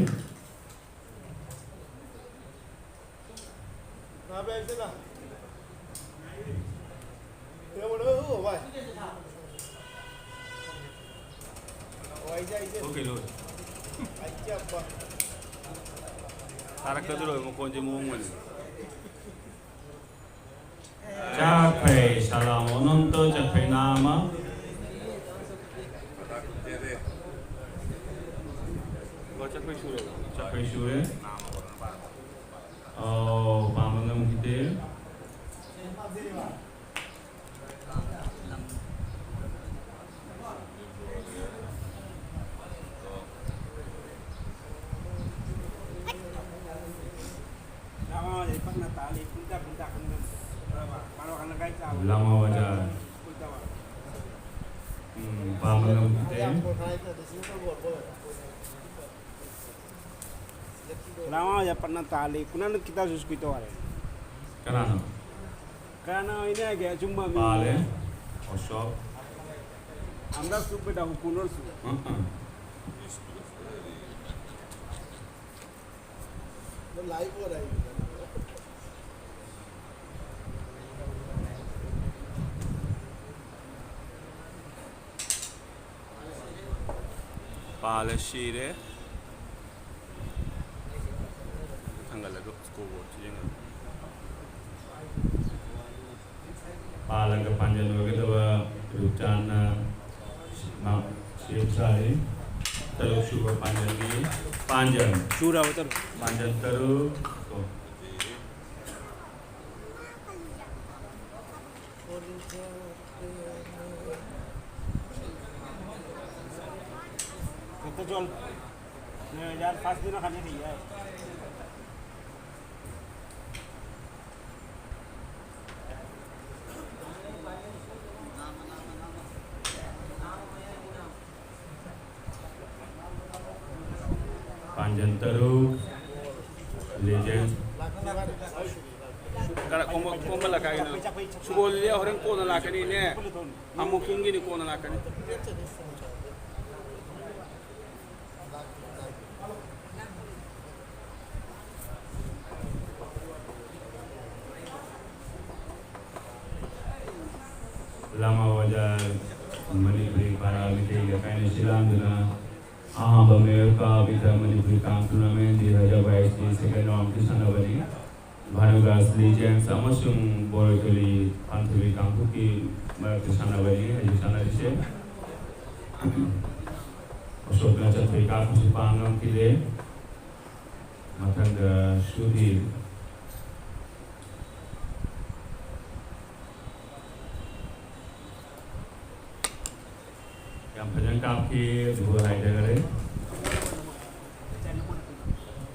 Okay, Lord. ꯇꯥꯔꯛꯀꯗꯧꯔꯕ ꯃꯈꯣꯟꯁꯦ ꯃꯑꯣꯡ ꯑꯣꯏꯅ꯫ ꯆꯥꯛꯈꯩ ꯁꯂꯥꯝ ꯑꯣꯅꯟꯇ ꯆꯥꯛꯈꯩ ꯅꯥꯃ꯫ ꯆꯥꯛꯈꯩ ꯁꯨꯔꯦ꯫ ꯑꯧ, ꯄꯥꯝꯕ ꯉꯝꯈꯤꯗꯦ꯫ ꯂꯥꯃꯥ ꯕꯖꯥꯔ꯫ ꯎꯝ, ꯄꯥꯝꯕ ꯉꯝꯈꯤꯗꯦ꯫ ꯂꯥꯃꯥ ꯕꯖꯥꯔ ꯄꯠꯅ ꯇꯥꯜꯂꯤ꯫ ꯀꯨꯅꯥꯅ ꯈꯤꯇꯪꯁꯨ ꯁꯨꯀꯨꯏ ꯇꯧꯔꯦ꯫ ꯀꯅꯥꯅꯣ? ꯀꯅꯥꯅꯣ ꯑꯩꯅ ꯍꯥꯏꯒꯦ ꯑꯆꯨꯝꯕ ꯃꯤ꯫ ꯄꯥꯜꯂꯦ꯫ ꯑꯁꯣꯛ꯫ ꯑꯝꯗꯥ ꯁꯨꯄꯦꯗ ꯍꯨꯀꯨꯅꯣꯔ ꯁꯨ꯫ ꯎꯝ, ꯎꯝ꯫ ꯄꯥꯜꯂꯦ, ꯁꯤꯔꯦ꯫ ꯊꯥꯡꯒꯠꯂꯒ scoreboard ꯁꯦ ꯌꯦꯡꯉꯒꯦ꯫ ꯄꯥꯜꯂꯒ ꯄꯥꯟꯖꯟ ꯑꯣꯏꯒꯗꯕ ꯔꯨꯞꯆꯥꯟꯅ ꯃꯥ ꯁꯦꯝ ꯁꯥꯔꯤ꯫ ꯇꯔꯨꯛ ꯁꯨꯕ ꯄꯥꯟꯖꯟꯒꯤ ꯄꯥꯟꯖꯟ꯫ ꯆꯨꯔꯕ ꯇꯔꯨꯛ꯫ ꯄꯥꯟꯖꯟ ꯇꯔꯨꯛ꯫ ꯀꯛꯇ ꯆꯣꯜ꯫ ꯅꯣꯏ ꯌꯥꯔ ꯐꯥꯁ ꯗꯤꯅ ꯈꯥꯅꯤ ꯊꯤ ꯌꯥꯏ꯫ ꯄꯥꯟꯖꯟ ꯇꯔꯨꯛ, Legend꯫ ꯀꯔ-, ꯀꯣꯝꯕ-, ꯀꯣꯝꯕ ꯂꯥꯛꯀꯥꯏꯒꯤꯅꯣ꯫ ꯁꯨꯒꯣꯜꯗꯨꯗꯤ ꯍꯣꯔꯦꯟ ꯀꯣꯟꯅ ꯂꯥꯛꯀꯅꯤꯅꯦ꯫ ꯑꯃꯨꯛ ꯈꯤꯡꯒꯤꯅꯤ ꯀꯣꯟꯅ ꯂꯥꯛꯀꯅꯤ꯫ ꯂꯥꯃꯥ ꯕꯖꯥꯔ ꯃꯅꯤꯄꯨꯔꯤ ꯄꯥꯔꯥ ꯃꯤꯇꯩ ꯂꯩꯀꯥꯏꯅ ꯁꯤꯜꯂꯥꯡꯗꯨꯅ ꯑꯍꯥꯟꯕ ꯃꯦꯌꯔ ꯀꯞ ꯏꯟꯇꯔ ꯃꯅꯤꯄꯨꯔꯤ ꯀꯥꯡ ꯇꯣꯔꯅꯥꯃꯦꯟ ꯗꯤ ꯍꯖꯥꯔ ꯕꯥꯏꯁꯀꯤ ꯁꯦꯀꯦꯟ ꯔꯥꯎꯟꯗ ꯁꯥꯟꯅꯕꯅꯤ꯫ ꯚꯥꯅꯨꯒꯥꯁ ꯂꯤꯖꯦꯟꯁ ꯑꯃꯁꯨꯡ ꯕꯣꯔꯣꯏꯈꯣꯂꯤ ꯄꯥꯟꯊꯣꯏꯕꯤ ꯀꯥꯡꯄꯣꯛꯀꯤ ꯃꯔꯛꯇ ꯁꯥꯟꯅꯕꯅꯤ ꯍꯧꯖꯤꯛ ꯁꯥꯟꯅꯔꯤꯁꯦ꯫ ꯑꯁꯣꯛꯅ ꯆꯠꯄꯩ ꯀꯥꯞꯄꯁꯨ ꯄꯥꯡ ꯉꯝꯈꯤꯗꯦ꯫ ꯃꯊꯪꯗ ꯁꯨꯗꯤꯞ꯫ ꯌꯥꯝ ꯐꯖꯅ ꯀꯥꯞꯈꯤ, ꯑꯗꯨꯕꯨ ꯍꯥꯏꯊꯈꯔꯦ꯫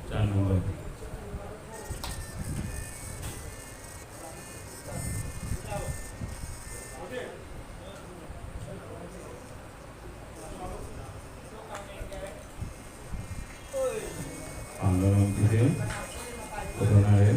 ꯆꯥꯟ ꯅꯝꯕꯔ꯫ ꯄꯥꯡꯒꯜ ꯑꯃ ꯄꯤꯔꯦ꯫ ꯀꯣꯊꯣꯅꯔꯦ꯫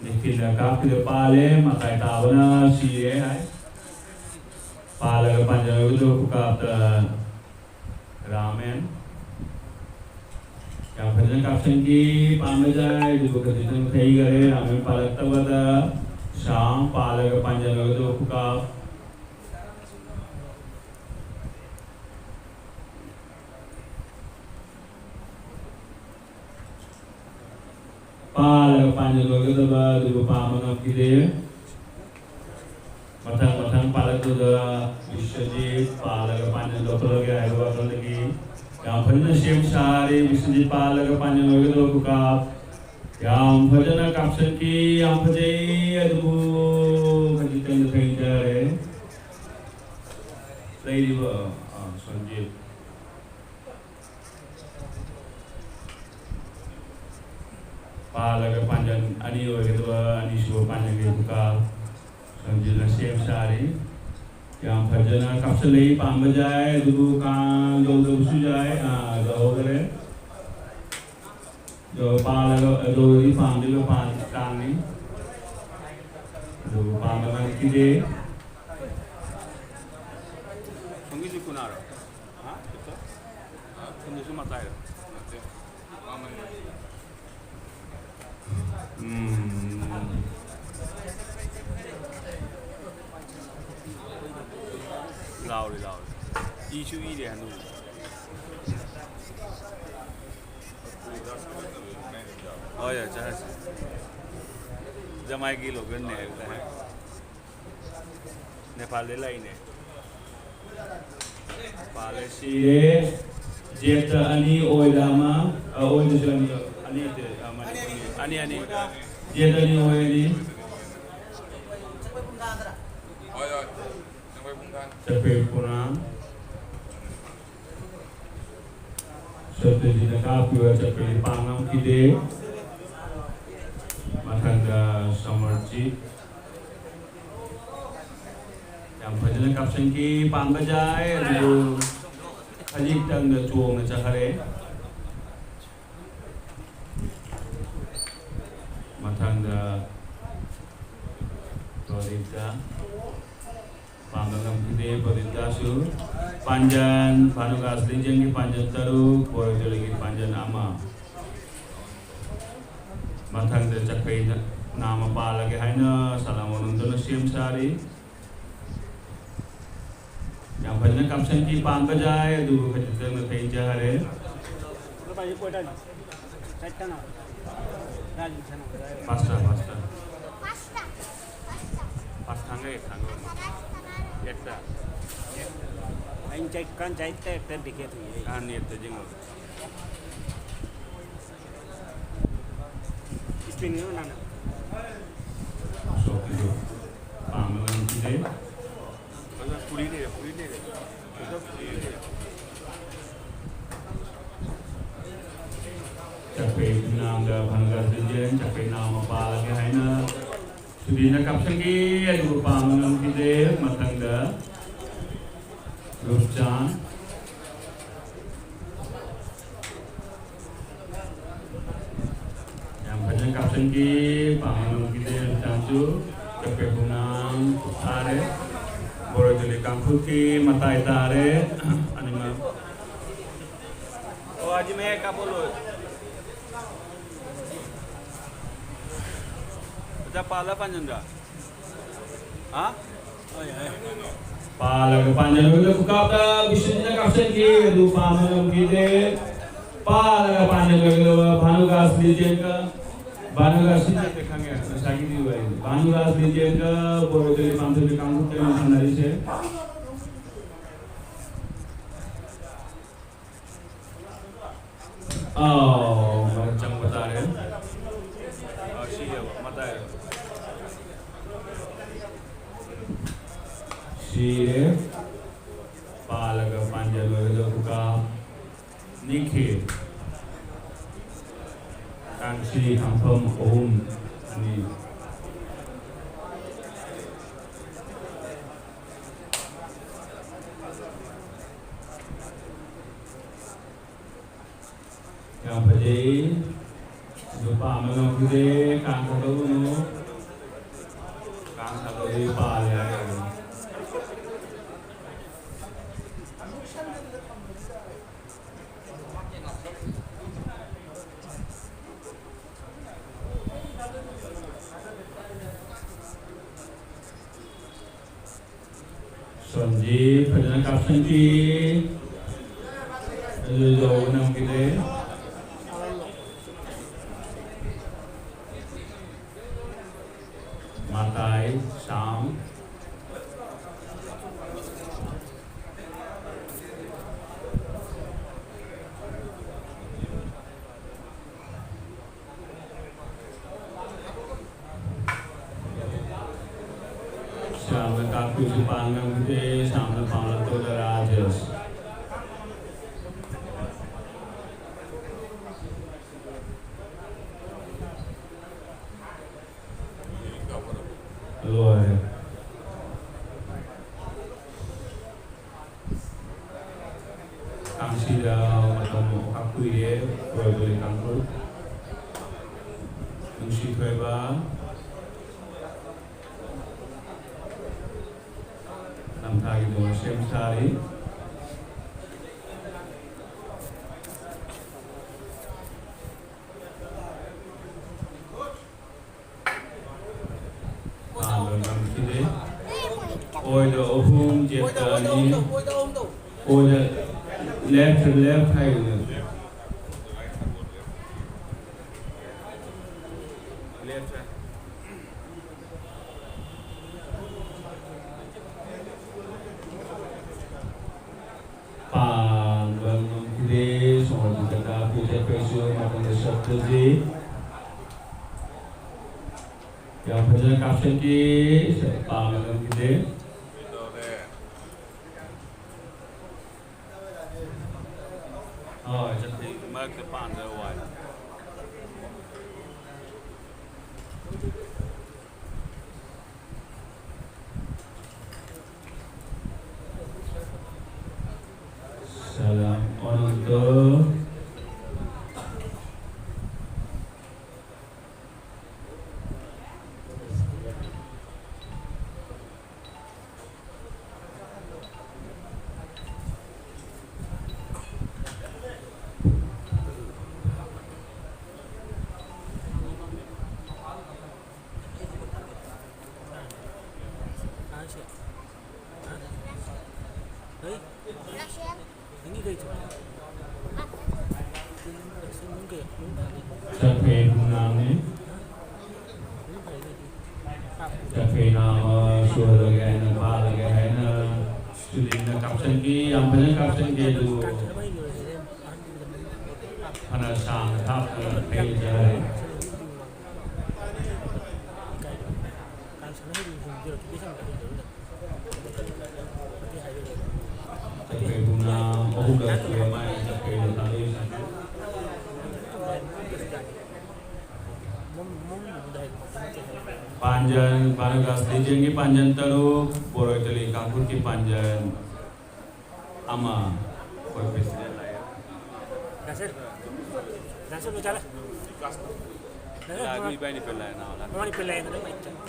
ꯅꯤꯈꯤꯜꯅ ꯀꯥꯞꯈꯤꯗ ꯄꯥꯜꯂꯦ, ꯃꯇꯥꯏ ꯇꯥꯕꯅ ꯁꯤꯔꯦ ꯍꯥꯏ꯫ ꯄꯥꯜꯂꯒ ꯄꯥꯟꯖꯔꯣꯏꯗꯕ ꯈꯨꯀꯥꯞꯇ ꯔꯥꯃꯦꯟ꯫ ꯌꯥꯝ ꯐꯖꯅ ꯀꯥꯞꯁꯤꯟꯈꯤ, ꯄꯥꯟꯕ ꯌꯥꯏ, ꯑꯗꯨꯕꯨ ꯈꯖꯤꯛꯇꯪ ꯊꯩꯈꯔꯦ, ꯔꯥꯃꯦꯟ ꯄꯥꯜꯂꯛꯇꯕꯗ ꯁꯥꯡ ꯄꯥꯜꯂꯒ ꯄꯥꯟꯖꯔꯣꯏꯗꯕ ꯈꯨꯀꯥꯞ꯫ ꯄꯥꯜꯂꯒ ꯄꯥꯟꯖꯜꯂꯣꯏꯒꯗꯕ ꯑꯗꯨꯕꯨ ꯄꯥꯟꯕ ꯉꯝꯈꯤꯗꯦ꯫ ꯃꯊꯪ ꯃꯊꯪ ꯄꯥꯜꯂꯛꯄꯗ ꯕꯤꯁ꯭ꯋꯖꯤꯠ ꯄꯥꯜꯂꯒ ꯄꯥꯟꯖꯜ ꯂꯧꯈꯠꯂꯒꯦ ꯍꯥꯏꯕ ꯋꯥꯈꯜꯗꯒꯤ ꯌꯥꯝ ꯐꯖꯅ ꯁꯦꯝ ꯁꯥꯔꯤ꯫ ꯕꯤꯁ꯭ꯋꯖꯤꯠ ꯄꯥꯜꯂꯒ ꯄꯥꯟꯖꯜꯂꯣꯏꯒꯗꯕ ꯈꯨꯀꯥꯞ꯫ ꯌꯥꯝ ꯐꯖꯅ ꯀꯥꯞꯁꯤꯟꯈꯤ꯫ ꯌꯥꯝ ꯐꯖꯩ꯫ ꯑꯗꯨꯕꯨ ꯈꯖꯤꯛꯇꯪꯗ ꯊꯦꯡꯊꯔꯦ꯫ ꯂꯩꯔꯤꯕ, ꯑ, ꯁꯟꯖꯤꯠ꯫ ꯄꯥꯜꯂꯒ ꯄꯥꯟꯖꯟ ꯑꯅꯤ ꯑꯣꯏꯒꯗꯕ ꯑꯅꯤꯁꯨꯕ ꯄꯥꯟꯖꯟꯒꯤ ꯈꯨꯀꯥꯞ ꯁꯟꯖꯤꯠꯅ ꯁꯦꯝ ꯁꯥꯔꯤ꯫ ꯌꯥꯝ ꯐꯖꯅ ꯀꯥꯞꯁꯤꯜꯂꯛꯏ꯫ ꯄꯥꯟꯕ ꯌꯥꯏ, ꯑꯗꯨꯕꯨ ꯀꯥꯡ ꯌꯧꯗꯕꯁꯨ ꯌꯥꯏ꯫ ꯑꯥ, ꯌꯧꯍꯧꯗꯔꯦ꯫ ꯌꯧ-, ꯄꯥꯜꯂꯒ, ꯌꯧꯔꯗꯤ ꯄꯥꯟꯗꯣꯏꯕ ꯄꯥꯟ-, ꯀꯥꯡꯅꯤ꯫ ꯑꯗꯨꯕꯨ ꯄꯥꯟꯕ ꯉꯝꯈꯤꯗꯦ꯫ ꯁꯣꯝꯒꯤꯁꯨ ꯀꯨꯅꯥꯔꯣ? ꯍꯥ? ꯁꯣꯝꯗꯁꯨ ꯃꯇꯥꯏꯔꯣ? ꯅꯠꯇꯦ, ꯎꯝ꯫ ꯂꯥꯎꯔꯤ, ꯂꯥꯎꯔꯤ꯫ ꯏꯁꯨ ꯏꯔꯦ ꯍꯅꯨ꯫ ꯍꯣꯏ, ꯍꯣꯏ, ꯆꯠꯂꯁꯤ꯫ ꯖꯃꯥꯏꯒꯤ ꯂꯣꯒꯟꯅꯦ ꯍꯥꯏꯕ ꯇꯥꯏ꯫ ꯅꯦꯄꯥꯜꯗꯩ ꯂꯥꯛꯏꯅꯦ꯫ ꯄꯥꯜꯂꯦ, ꯁꯤꯔꯦ꯫ ꯖꯦꯠꯇ ꯑꯅꯤ, ꯑꯣꯏꯗ ꯑꯃ, ꯑ, ꯑꯣꯏꯗꯁꯨ ꯑꯅꯤ, ꯑꯅꯤ ꯅꯠꯇꯦ, ꯑ, ꯃꯅꯤꯄꯨꯔꯒꯤ꯫ ꯑꯅꯤ, ꯑꯅꯤ꯫ ꯖꯦꯠ ꯑꯅꯤ, ꯑꯣꯏ ꯑꯅꯤ꯫ ꯆꯠꯄꯩ ꯄꯨꯅꯥ꯫ ꯁꯠꯇꯖꯤꯠꯅ ꯀꯥꯞꯈꯤꯕ ꯆꯠꯄꯩ ꯄꯥꯡ ꯉꯝꯈꯤꯗꯦ꯫ ꯃꯊꯪꯗ ꯁꯃꯔꯖꯤꯠ꯫ ꯌꯥꯝ ꯐꯖꯅ ꯀꯥꯞꯁꯤꯟꯈꯤ, ꯄꯥꯟꯕ ꯌꯥꯏ, ꯑꯗꯨꯕꯨ ꯈꯖꯤꯛꯇꯪꯗ ꯆꯣꯡꯅ ꯆꯠꯈꯔꯦ꯫ ꯃꯊꯪꯗ ꯄ꯭ꯔꯗꯤꯞꯇ ꯄꯥꯟꯕ ꯉꯝꯈꯤꯗꯦ, ꯄ꯭ꯔꯗꯤꯞꯇꯁꯨ꯫ ꯄꯥꯟꯖꯟ, ꯚꯥꯅꯨꯒꯥꯁ ꯂꯤꯖꯦꯟꯒꯤ ꯄꯥꯟꯖꯟ ꯇꯔꯨꯛ, ꯕꯣꯔꯣꯏꯇꯣꯂꯤꯒꯤ ꯄꯥꯟꯖꯟ ꯑꯃ꯫ ꯃꯊꯪꯗ ꯆꯠꯈꯩꯗ ꯅꯥꯝꯃ ꯄꯥꯜꯂꯒꯦ ꯍꯥꯏꯅ ꯁꯂꯥꯃꯣꯟ ꯑꯃꯗꯨꯅ ꯁꯦꯝ ꯁꯥꯔꯤ꯫ ꯌꯥꯝ ꯐꯖꯅ ꯀꯥꯞꯁꯟꯈꯤ, ꯄꯥꯟꯕ ꯌꯥꯏ, ꯑꯗꯨꯕꯨ ꯈꯖꯤꯛꯇꯪ ꯅꯥꯊꯩ ꯆꯥꯔꯦ꯫ ꯐꯥꯁꯇ, ꯐꯥꯁꯇ꯫ ꯐꯥꯁ ꯊꯥꯡꯒ, ꯑꯦꯛ ꯊꯥꯡꯒ꯫ ꯑꯦꯛꯇ꯫ ꯑꯩꯅ ꯆꯩ-, ꯀꯟ ꯆꯩ ꯇꯦꯛ ꯇꯦꯛ ꯗꯤꯀꯦ ꯊꯨꯡꯉꯦ꯫ ꯑꯍꯟ ꯑꯦꯛꯇ ꯌꯦꯡꯉꯣ꯫ ꯏꯁꯄꯤꯟ ꯅꯪꯅ꯫ ꯁꯣꯛꯀꯤꯁꯨ ꯄꯥꯝꯕ ꯉꯝꯈꯤꯗꯦ꯫ ꯑꯗꯨꯅ ꯄꯨꯔꯤ ꯂꯩꯔꯦ, ꯄꯨꯔꯤ ꯂꯩꯔꯦ꯫ ꯑꯗꯨ ꯄꯨꯔꯤ ꯂꯩꯔꯦ꯫ ꯆꯠꯄꯩ ꯅꯥꯝꯗ ꯐꯪꯒꯁ ꯂꯤꯖꯦꯟ, ꯆꯠꯄꯩ ꯅꯥꯝ ꯃꯄꯥꯜꯒꯦ ꯍꯥꯏꯅ ꯁꯨꯗꯤꯅ ꯀꯥꯞꯁꯤꯟꯈꯤ, ꯑꯗꯨꯕꯨ ꯄꯥꯝꯕ ꯉꯝꯈꯤꯗꯦ꯫ ꯃꯊꯪꯗ ꯔꯨꯞꯆꯥꯟ꯫ ꯌꯥꯝ ꯐꯖꯅ ꯀꯥꯞꯁꯤꯟꯈꯤ, ꯄꯥꯝꯕ ꯉꯝꯈꯤꯗꯦ ꯔꯨꯞꯆꯥꯟꯁꯨ꯫ ꯆꯠꯄꯩ ꯄꯨꯡꯅꯥꯝ ꯇꯥꯔꯦ꯫ ꯕꯣꯔꯣꯏꯇꯣꯂꯤ ꯀꯥꯡꯈꯨꯠꯀꯤ ꯃꯇꯥꯏ ꯇꯥꯔꯦ꯫ ꯑꯅꯤꯃꯛ꯫ ꯑꯣ, ꯑꯗꯨ ꯃꯌꯥꯏ ꯀꯥꯞꯄ ꯂꯣꯏ꯫ ꯄꯥꯜꯂ ꯄꯥꯟꯖꯟꯕ꯭ꯔꯥ? ꯍꯥ? ꯄꯥꯜꯂꯒ ꯄꯥꯟꯖꯟꯕꯗ ꯈꯨꯀꯥꯞꯇ ꯕꯤꯁꯨꯖꯤꯠꯅ ꯀꯥꯞꯁꯟꯈꯤ, ꯑꯗꯨ ꯄꯥꯟꯕ ꯉꯝꯈꯤꯗꯦ꯫ ꯄꯥꯜꯂꯒ ꯄꯥꯟꯖꯟꯕꯗ ꯚꯥꯅꯨꯒꯥꯁ ꯂꯤꯖꯦꯟꯒ, ꯚꯥꯅꯨꯒꯥꯁ ꯂꯤꯖꯦꯟꯒ ꯈꯪꯉꯦ, ꯉꯁꯥꯏꯒꯤꯗꯤ ꯋꯥꯔꯤꯅꯤ꯫ ꯚꯥꯅꯨꯒꯥꯁ ꯂꯤꯖꯦꯟꯒ ꯕꯣꯔꯣꯏꯗꯣꯂꯤ ꯄꯥꯟꯊꯣꯏꯕꯤ ꯀꯥꯡꯂꯨꯞꯇ ꯁꯥꯟꯅꯔꯤꯁꯦ꯫ ꯑꯥꯎ, ꯃꯔꯛ ꯆꯪꯕ ꯇꯥꯔꯦ꯫ ꯑꯥ, ꯁꯤꯔꯦꯕ, ꯃꯇꯥꯏ꯫ ꯁꯤꯔꯦ꯫ ꯄꯥꯜꯂꯒ ꯄꯥꯟꯖꯜꯂꯣꯏꯗ ꯈꯨꯀꯥ ꯅꯤꯛꯈꯤ꯫ ꯀꯥꯡꯁꯤ ꯈꯥꯡꯐꯝ ꯑꯍꯨꯝ, ꯑꯅꯤ꯫ ꯌꯥꯝ ꯐꯖꯩ꯫ ꯅꯨꯄꯥ ꯑꯃ ꯂꯧꯈꯤꯗꯦ꯫ ꯀꯥꯡ ꯊꯥꯗꯧꯒꯅꯨ꯫ ꯀꯥꯡ ꯊꯥꯗꯧꯔꯤ ꯄꯥꯜꯂꯦ ꯍꯥꯏꯔꯒ꯫ ꯁꯣꯟꯖꯤ ꯐꯖꯅ ꯀꯥꯞꯁꯤꯟꯈꯤ꯫ ꯑꯗꯨ ꯌꯧꯕ ꯉꯝꯈꯤꯗꯦ꯫ ꯃꯇꯥꯏ, ꯁꯥꯝ꯫ ꯁꯥꯝꯅ ꯀꯥꯞꯄꯤꯁꯨ ꯄꯥꯡ ꯉꯝꯈꯤꯗꯦ꯫ ꯁꯥꯝꯅ ꯄꯥꯡꯂꯛꯄꯗ ꯔꯥꯖꯦꯁ꯫ ꯂꯣꯏꯔꯦ꯫ ꯀꯥꯡꯁꯤꯗ ꯃꯇꯝ ꯑꯃꯈꯛ ꯀꯨꯏꯔꯦ꯫ ꯂꯣꯏꯕꯒꯤ ꯀꯥꯡꯕꯨ ꯅꯨꯡꯁꯤ ꯊꯣꯏꯕ ꯅꯝꯊꯥꯒꯤꯗꯃꯛ ꯁꯦꯝ ꯁꯥꯔꯤ꯫ ꯑꯣꯏꯗ ꯑꯍꯨꯝ, ꯖꯦꯠꯇ ꯑꯅꯤ꯫ ꯑꯣꯏꯗ left, left ꯍꯥꯏꯌꯨꯅꯦ꯫ Left ꯍꯥꯏ꯫ ꯄꯥꯟꯕ ꯉꯝꯈꯤꯗꯦ꯫ ꯁꯣꯝꯒꯤ ꯀꯥꯡꯕꯨ ꯆꯠꯄꯩꯁꯨ ꯃꯊꯪꯗ ꯆꯠꯄꯁꯤ ꯌꯥꯝ ꯐꯖꯅ ꯀꯥꯞꯁꯤꯟꯈꯤ꯫ ꯄꯥꯟꯕ ꯉꯝꯈꯤꯗꯦ꯫ ꯍꯣꯏ, ꯆꯠꯄꯩ ꯃꯔꯛꯇ ꯄꯥꯟꯗ ꯋꯥꯏ꯫ ꯁꯂꯥꯝ ꯑꯣꯅꯟꯇꯣ꯫ ꯆꯠꯈ꯭ꯔꯦ ꯄꯨꯡ ꯅꯥꯝꯅꯤ꯫ ꯆꯠꯈ꯭ꯔꯦ ꯅꯥꯝ ꯑꯃ ꯁꯨꯍꯜꯂꯒꯦ ꯍꯥꯏꯅ, ꯄꯥꯜꯂꯒꯦ ꯍꯥꯏꯅ ꯁꯨꯅꯤꯜꯅ ꯀꯥꯞꯁꯤꯟꯈꯤ꯫ ꯌꯥꯝ ꯐꯖꯅ ꯀꯥꯞꯁꯤꯟꯈꯤ, ꯑꯗꯨꯕꯨ ꯐꯅ ꯁꯥꯡꯅ ꯊꯥꯞꯅ ꯐꯩꯖꯔꯦ꯫ ꯆꯠꯈ꯭ꯔꯦ ꯄꯨꯡ ꯅꯥꯝ ꯑꯍꯨꯝꯂꯛ ꯁꯨꯔꯦ ꯃꯥꯅ ꯆꯠꯈ꯭ꯔꯦ ꯊꯥꯗꯣꯛꯏꯁꯦ꯫ ꯄꯥꯟꯖꯟ, ꯚꯥꯅꯨꯒꯥꯁ ꯂꯤꯖꯦꯟꯒꯤ ꯄꯥꯟꯖꯟ ꯇꯔꯨꯛ, ꯕꯣꯔꯣꯏꯇꯂꯤ ꯀꯥꯡꯈꯨꯠꯀꯤ ꯄꯥꯟꯖꯟ ꯑꯃ꯫ ꯑꯩꯈꯣꯏ president ꯂꯥꯛꯑꯦ꯫ ꯗꯥ ꯁꯔ, ꯗꯥ ꯁꯔ, ꯂꯣꯏ ꯆꯥꯔꯦ꯫ ꯗꯥ ꯁꯔ, ꯂꯥꯛꯑꯦ, ꯃꯤ ꯏꯕꯥꯅꯤ ꯄꯦꯟ ꯂꯥꯛꯑꯦ, ꯅꯥꯕ ꯂꯥꯛꯑꯦ꯫ ꯃꯕꯥꯅꯤ ꯄꯦꯟ ꯂꯥꯛꯑꯦ, ꯑꯗꯨꯝ ꯑꯩ ꯆꯠ-,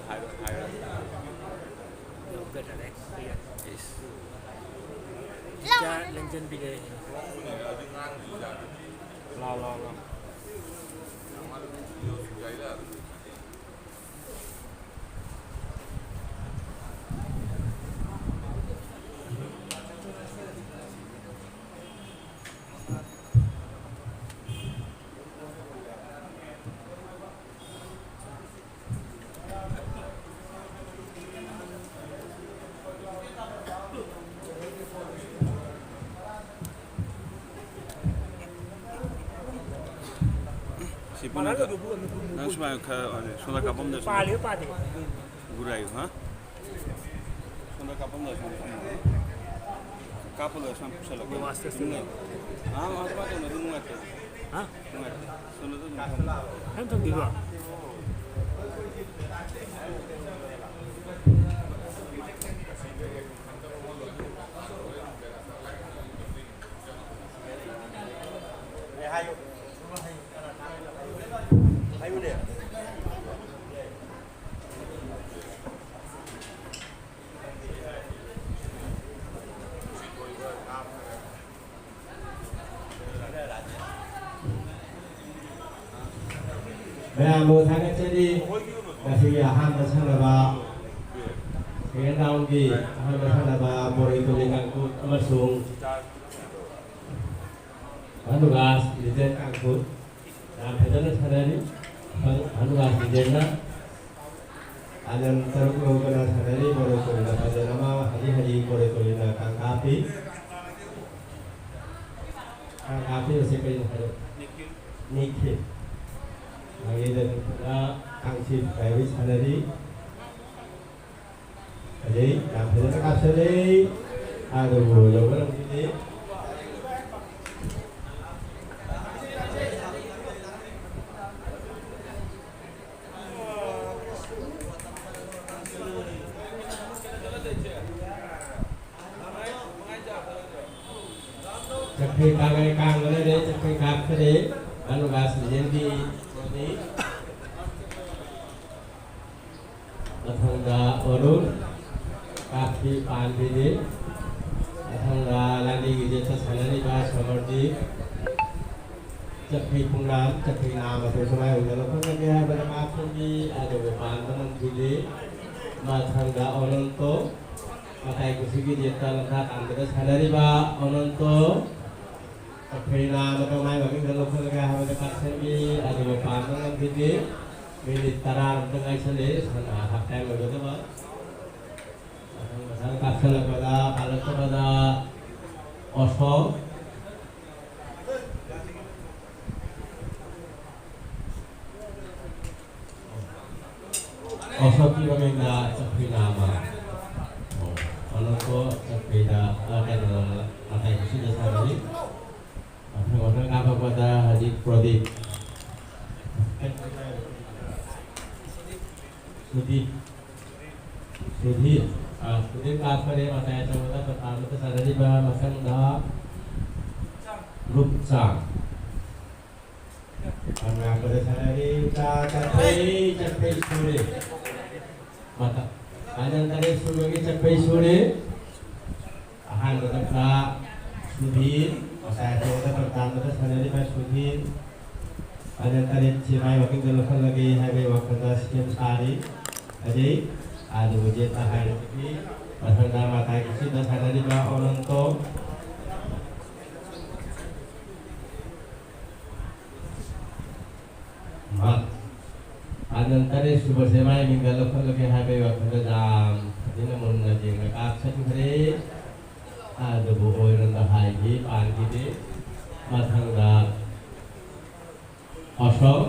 ꯍꯥꯏꯔꯣ, ꯍꯥꯏꯔꯣ꯫ ꯌꯥꯝ ꯄꯦꯟ ꯂꯥꯛꯑꯦ꯫ ꯏꯁ꯫ ꯆꯥ ꯂꯦꯡꯖꯟꯕꯤꯔꯦ꯫ ꯂꯥꯎ, ꯂꯥꯎ, ꯂꯥꯎ꯫ ꯁꯤ ꯄꯨꯟꯅ ꯅꯪ ꯁꯨꯃꯥꯏꯅ ꯈꯔ ꯁꯣꯝꯗ ꯀꯥꯞꯄꯝꯗ ꯁꯨꯃꯥꯏꯅ ꯄꯥꯜꯂꯤꯕ ꯄꯥꯗꯦ꯫ ꯒꯨꯔꯥꯏꯌꯨ, ꯍꯥ? ꯁꯣꯝꯗ ꯀꯥꯞꯄꯝꯗ ꯁꯨꯃꯥꯏꯅ ꯄꯨꯟꯅ ꯀꯥꯞꯄꯒ ꯁꯨꯃꯥꯏꯅ ꯄꯨꯁꯜꯂꯛꯀꯦ꯫ Master step. ꯑꯥ, ꯑꯥ, ꯁꯨꯃꯥꯏꯅ ꯇꯧꯅꯗꯤ ꯅꯨꯡꯉꯥꯏꯇꯦ꯫ ꯍꯥ? ꯅꯨꯡꯉꯥꯏꯇꯦ꯫ ꯁꯣꯝꯗ ꯑꯗꯨꯝ ꯊꯝꯃꯣ꯫ ꯀꯩꯝ ꯊꯝꯕꯤꯕ꯭ꯔꯣ? ꯃꯌꯥꯝꯕꯨ ꯊꯥꯒꯠꯆꯔꯤ꯫ ꯉꯁꯤꯒꯤ ꯑꯍꯥꯟꯕ ꯁꯥꯟꯅꯕ ꯁꯦꯀꯦꯟ ꯔꯥꯎꯟꯒꯤ ꯑꯍꯥꯟꯕ ꯁꯥꯟꯅꯕ ꯕꯣꯔꯣꯏ ꯇꯣꯂꯤ ꯀꯥꯡꯄꯣꯛ ꯑꯃꯁꯨꯡ ꯚꯥꯅꯨꯒꯥꯁ ꯂꯤꯖꯦꯟ ꯀꯥꯡꯄꯣꯛ ꯌꯥꯝ ꯐꯖꯅ ꯁꯥꯟꯅꯔꯤ꯫ ꯚꯥꯅꯨꯒꯥꯁ ꯂꯤꯖꯦꯟꯅ ꯑꯅꯟ ꯇꯔꯨꯛ ꯂꯧꯗꯨꯅ ꯁꯥꯟꯅꯔꯤ꯫ ꯕꯣꯔꯣꯏ ꯇꯣꯂꯤꯅ ꯐꯖꯅ ꯑꯃ ꯍꯔꯤ ꯍꯔꯤ ꯕꯣꯔꯣꯏ ꯇꯣꯂꯤꯅ ꯀꯥꯡ ꯀꯥꯞꯄꯤ꯫ ꯀꯥꯡ ꯀꯥꯞꯄꯤꯕꯁꯦ ꯀꯩꯅꯣ ꯍꯥꯏꯔꯣ? ꯅꯤꯈꯤꯜ꯫ ꯃꯥꯒꯤꯗ ꯅꯨꯄꯤꯅ ꯀꯥꯡꯁꯤ ꯄꯥꯏꯕꯤ ꯁꯥꯟꯅꯔꯤ꯫ ꯑꯗꯩ ꯌꯥꯝ ꯐꯖꯅ ꯀꯥꯞꯁꯜꯂꯦ꯫ ꯑꯗꯨꯕꯨ ꯌꯧꯕ ꯉꯝꯈꯤꯗꯦ꯫ ꯆꯠꯈ꯭ꯔꯦ, ꯀꯥꯡꯒ꯭ꯔꯦ, ꯀꯥꯡꯒ꯭ꯔꯦ, ꯆꯠꯈ꯭ꯔꯦ, ꯀꯥꯞꯈ꯭ꯔꯦ꯫ ꯚꯥꯅꯨꯒꯥꯁ ꯂꯤꯖꯦꯟꯒꯤ ꯕꯣꯜꯅꯤ꯫ ꯃꯊꯪꯗ ꯑꯔꯨꯟ, ꯀꯥꯞꯄꯤ ꯄꯥꯟꯕꯤꯔꯤ꯫ ꯃꯊꯪꯗ ꯂꯥꯏꯅꯤꯡꯒꯤ ꯖꯦꯠꯇ ꯁꯥꯟꯅꯔꯤꯕ ꯁꯃꯔꯖꯤꯠ꯫ ꯆꯠꯈ꯭ꯔꯤ ꯄꯨꯡꯅꯥꯝ, ꯆꯠꯈ꯭ꯔꯤ ꯅꯥꯝ ꯑꯗꯨ ꯁꯨꯃꯥꯏꯅ ꯂꯧꯈꯠꯂꯒꯦ ꯍꯥꯏꯕꯗ ꯀꯥꯞꯊꯣꯛꯏ, ꯑꯗꯨꯕꯨ ꯄꯥꯟꯕ ꯉꯝꯈꯤꯗꯦ꯫ ꯃꯊꯪꯗ ꯑꯣꯅꯟꯇꯣ, ꯃꯇꯥꯏ ꯀꯨꯁꯤꯒꯤ ꯖꯦꯠꯇ ꯂꯝꯁꯥ ꯇꯥꯟꯕꯗ ꯁꯥꯟꯅꯔꯤꯕ ꯑꯣꯅꯟꯇꯣ꯫ ꯆꯠꯈ꯭ꯔꯤ ꯅꯥꯝ ꯑꯗꯨ ꯃꯥꯏ ꯃꯃꯤꯡꯗ ꯂꯧꯈꯠꯂꯒꯦ ꯍꯥꯏꯕꯗ ꯀꯥꯞꯊꯣꯛꯏ, ꯑꯗꯨꯕꯨ ꯄꯥꯟꯕ ꯉꯝꯈꯤꯗꯦ꯫ ꯃꯤꯅꯤꯠ ꯇꯔꯥ ꯃꯨꯛꯇ ꯉꯥꯏꯁꯜꯂꯦ, ꯁꯥꯟꯅ ꯍꯥꯞ ꯇꯥꯏꯝ ꯑꯣꯏꯒꯗꯕ꯫ ꯃꯊꯪ ꯃꯊꯪ ꯀꯥꯞꯁꯜꯂꯛꯄꯗ, ꯄꯥꯜꯂꯛꯇꯕꯗ ꯑꯣꯁꯣꯝ꯫ ꯑꯣꯁꯣꯛꯀꯤ ꯃꯃꯤꯡꯗ ꯆꯠꯈ꯭ꯔꯤꯅ ꯑꯃ꯫ ꯑꯣ, ꯑꯅꯣꯛꯄ ꯆꯠꯈ꯭ꯔꯤꯗ, ꯑ, ꯀꯩꯅꯣ, ꯃꯇꯥꯏ ꯀꯨꯁꯤꯗ ꯁꯥꯟꯅꯔꯤ꯫ ꯃꯊꯪ ꯃꯊꯪ ꯀꯥꯞꯄꯛꯄꯗ ꯍꯧꯖꯤꯛ ꯄ꯭ꯔꯗꯤꯞ꯫ ꯁꯨꯗꯤꯞ꯫ ꯁꯨꯗꯤꯞ꯫ ꯑ, ꯁꯨꯗꯤꯞ ꯀꯥꯞꯈꯔꯦ, ꯃꯇꯥꯏ ꯑꯆꯧꯕꯗ ꯄꯇꯥꯟꯗ ꯁꯥꯟꯅꯔꯤꯕ꯫ ꯃꯊꯪꯗ ꯔꯨꯞꯆꯥꯡ꯫ ꯃꯅꯥꯛꯄꯗ ꯁꯥꯟꯅꯔꯤ, ꯆꯥ ꯆꯠꯈ꯭ꯔꯦ, ꯆꯠꯈ꯭ꯔꯦ, ꯁꯨꯔꯦ꯫ ꯃꯇꯝ, ꯐꯥꯏꯅꯦꯜ ꯇꯔꯦꯠ ꯁꯨꯕꯒꯤ ꯆꯠꯈ꯭ꯔꯦ, ꯁꯨꯔꯦ꯫ ꯑꯍꯥꯟꯕꯗ ꯀꯥ ꯁꯨꯙꯤꯔ, ꯉꯁꯥꯏ ꯑꯆꯧꯕꯗ ꯄ꯭ꯔꯇꯥꯟꯗ ꯁꯥꯟꯅꯔꯤꯕ ꯁꯨꯙꯤꯔ꯫ ꯐꯥꯏꯅꯦꯜ ꯇꯔꯦꯠꯁꯤ ꯃꯥꯏ ꯋꯥꯀꯤꯡꯗ ꯂꯧꯁꯤꯜꯂꯒꯦ ꯍꯥꯏꯕꯒꯤ ꯋꯥꯈꯜꯗ ꯁꯦꯝ ꯁꯥꯔꯤ꯫ ꯑꯗꯩ ꯑꯥꯗꯕꯨ ꯖꯦꯠꯇ ꯍꯥꯏꯔꯤꯕꯗꯤ ꯃꯊꯪꯗ ꯃꯇꯥꯏꯒꯤꯁꯤꯗ ꯁꯥꯟꯅꯔꯤꯕ ꯑꯣꯅꯟꯇꯣ꯫ ꯃꯍꯥꯛ ꯐꯥꯏꯅꯦꯜ ꯇꯔꯦꯠ ꯁꯨꯕꯁꯦ ꯃꯥꯏ ꯃꯤꯡꯗ ꯂꯧꯈꯠꯂꯒꯦ ꯍꯥꯏꯕꯒꯤ ꯋꯥꯈꯜꯗ ꯌꯥꯝ ꯐꯖꯅ ꯃꯨꯟꯅ ꯌꯦꯡꯅ ꯀꯥꯞꯁꯤꯟꯈ꯭ꯔꯦ꯫ ꯑꯗꯨꯕꯨ ꯑꯣꯏꯔꯣꯝꯗ ꯍꯥꯏꯈꯤ ꯄꯥꯟꯈꯤꯗꯦ꯫ ꯃꯊꯪꯗ ꯑꯁꯣꯛ,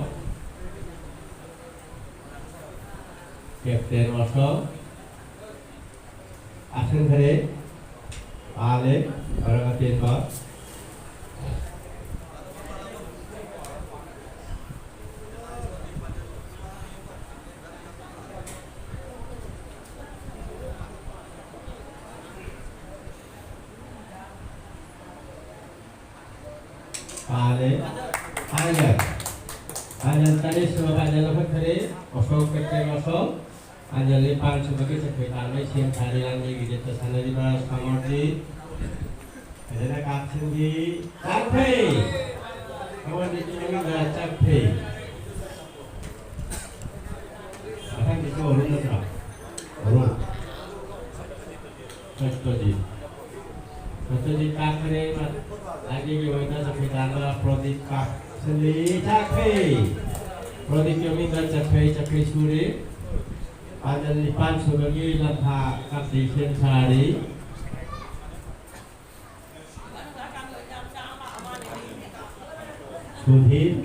ꯀꯦꯞꯇꯦꯟ ꯑꯁꯣꯛ꯫ ꯑꯁꯪꯈꯔꯦ, ꯄꯥꯜꯂꯦ, ꯃꯔꯛ ꯑꯇꯦꯟꯕ꯫ ꯄꯥꯜꯂꯦ꯫ ꯐꯥꯏꯅꯦꯜ꯫ ꯐꯥꯏꯅꯦꯜ ꯇꯔꯦꯠ ꯁꯨꯕ ꯐꯥꯏꯅꯦꯜ ꯂꯧꯈꯠꯈꯔꯦ꯫ ꯑꯁꯣꯛ, ꯀꯦꯞꯇꯦꯟ ꯑꯁꯣꯛ꯫ ꯐꯥꯏꯅꯦꯜ ꯅꯤꯄꯥꯟ ꯁꯨꯕꯒꯤ ꯆꯠꯈꯣꯏ ꯇꯥꯟꯕ ꯁꯦꯝ ꯁꯥꯔꯦ ꯂꯥꯟꯖꯩꯒꯤ ꯂꯤꯠꯇ ꯁꯥꯟꯅꯔꯤꯕ ꯁꯃꯔꯖꯤꯠ꯫ ꯐꯖꯅ ꯀꯥꯞꯁꯤꯟꯈꯤ꯫ ꯆꯥꯛꯐꯩ꯫ ꯁꯃꯔꯖꯤꯠꯀꯤ ꯃꯃꯤꯡꯗ ꯆꯥꯛꯐꯩ꯫ ꯃꯊꯪꯒꯤꯁꯨ ꯑꯍꯨꯝ ꯅꯠꯇ꯭ꯔꯣ? ꯑꯍꯨꯝ꯫ ꯁꯠꯄꯖꯤꯠ꯫ ꯁꯠꯄꯖꯤꯠ ꯀꯥꯈꯔꯦ꯫ ꯂꯥꯏꯒꯤ ꯑꯣꯏꯅ ꯆꯠꯈꯣꯏ ꯇꯥꯟꯕ ꯄ꯭ꯔꯗꯤꯞ ꯀꯥꯞꯁꯤꯜꯂꯤ꯫ ꯆꯥꯛꯐꯩ꯫ ꯄ꯭ꯔꯗꯤꯞꯀꯤ ꯃꯃꯤꯡꯗ ꯆꯠꯈ꯭ꯔꯦ, ꯆꯠꯈ꯭ꯔꯦ ꯁꯨꯔꯦ꯫ ꯄꯥꯟꯖꯜ ꯅꯤꯄꯥꯟ ꯁꯨꯕꯒꯤ ꯂꯝꯐꯥ ꯀꯞꯇꯤ ꯁꯦꯝ ꯁꯥꯔꯤ꯫ ꯁꯨꯙꯤꯔ꯫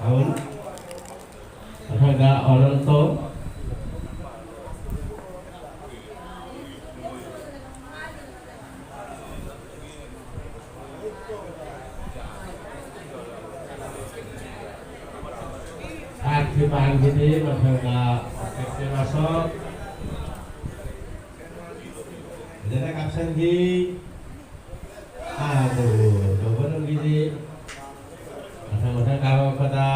ꯑꯥꯎꯠ꯫ ꯃꯊꯪꯗ ꯑꯣꯅꯟꯇꯣ꯫ ꯄꯥꯟꯈꯤꯗꯦ꯫ ꯃꯊꯪꯗ ꯀꯦꯞꯇꯦꯟ ꯑꯁꯣꯛ꯫ ꯐꯖꯅ ꯀꯥꯞꯁꯟꯈꯤ꯫ ꯑꯗꯨ ꯇꯧꯕ ꯉꯝꯈꯤꯗꯦ꯫ ꯃꯊꯪ ꯃꯊꯪ ꯀꯥꯞꯄꯛꯄꯗ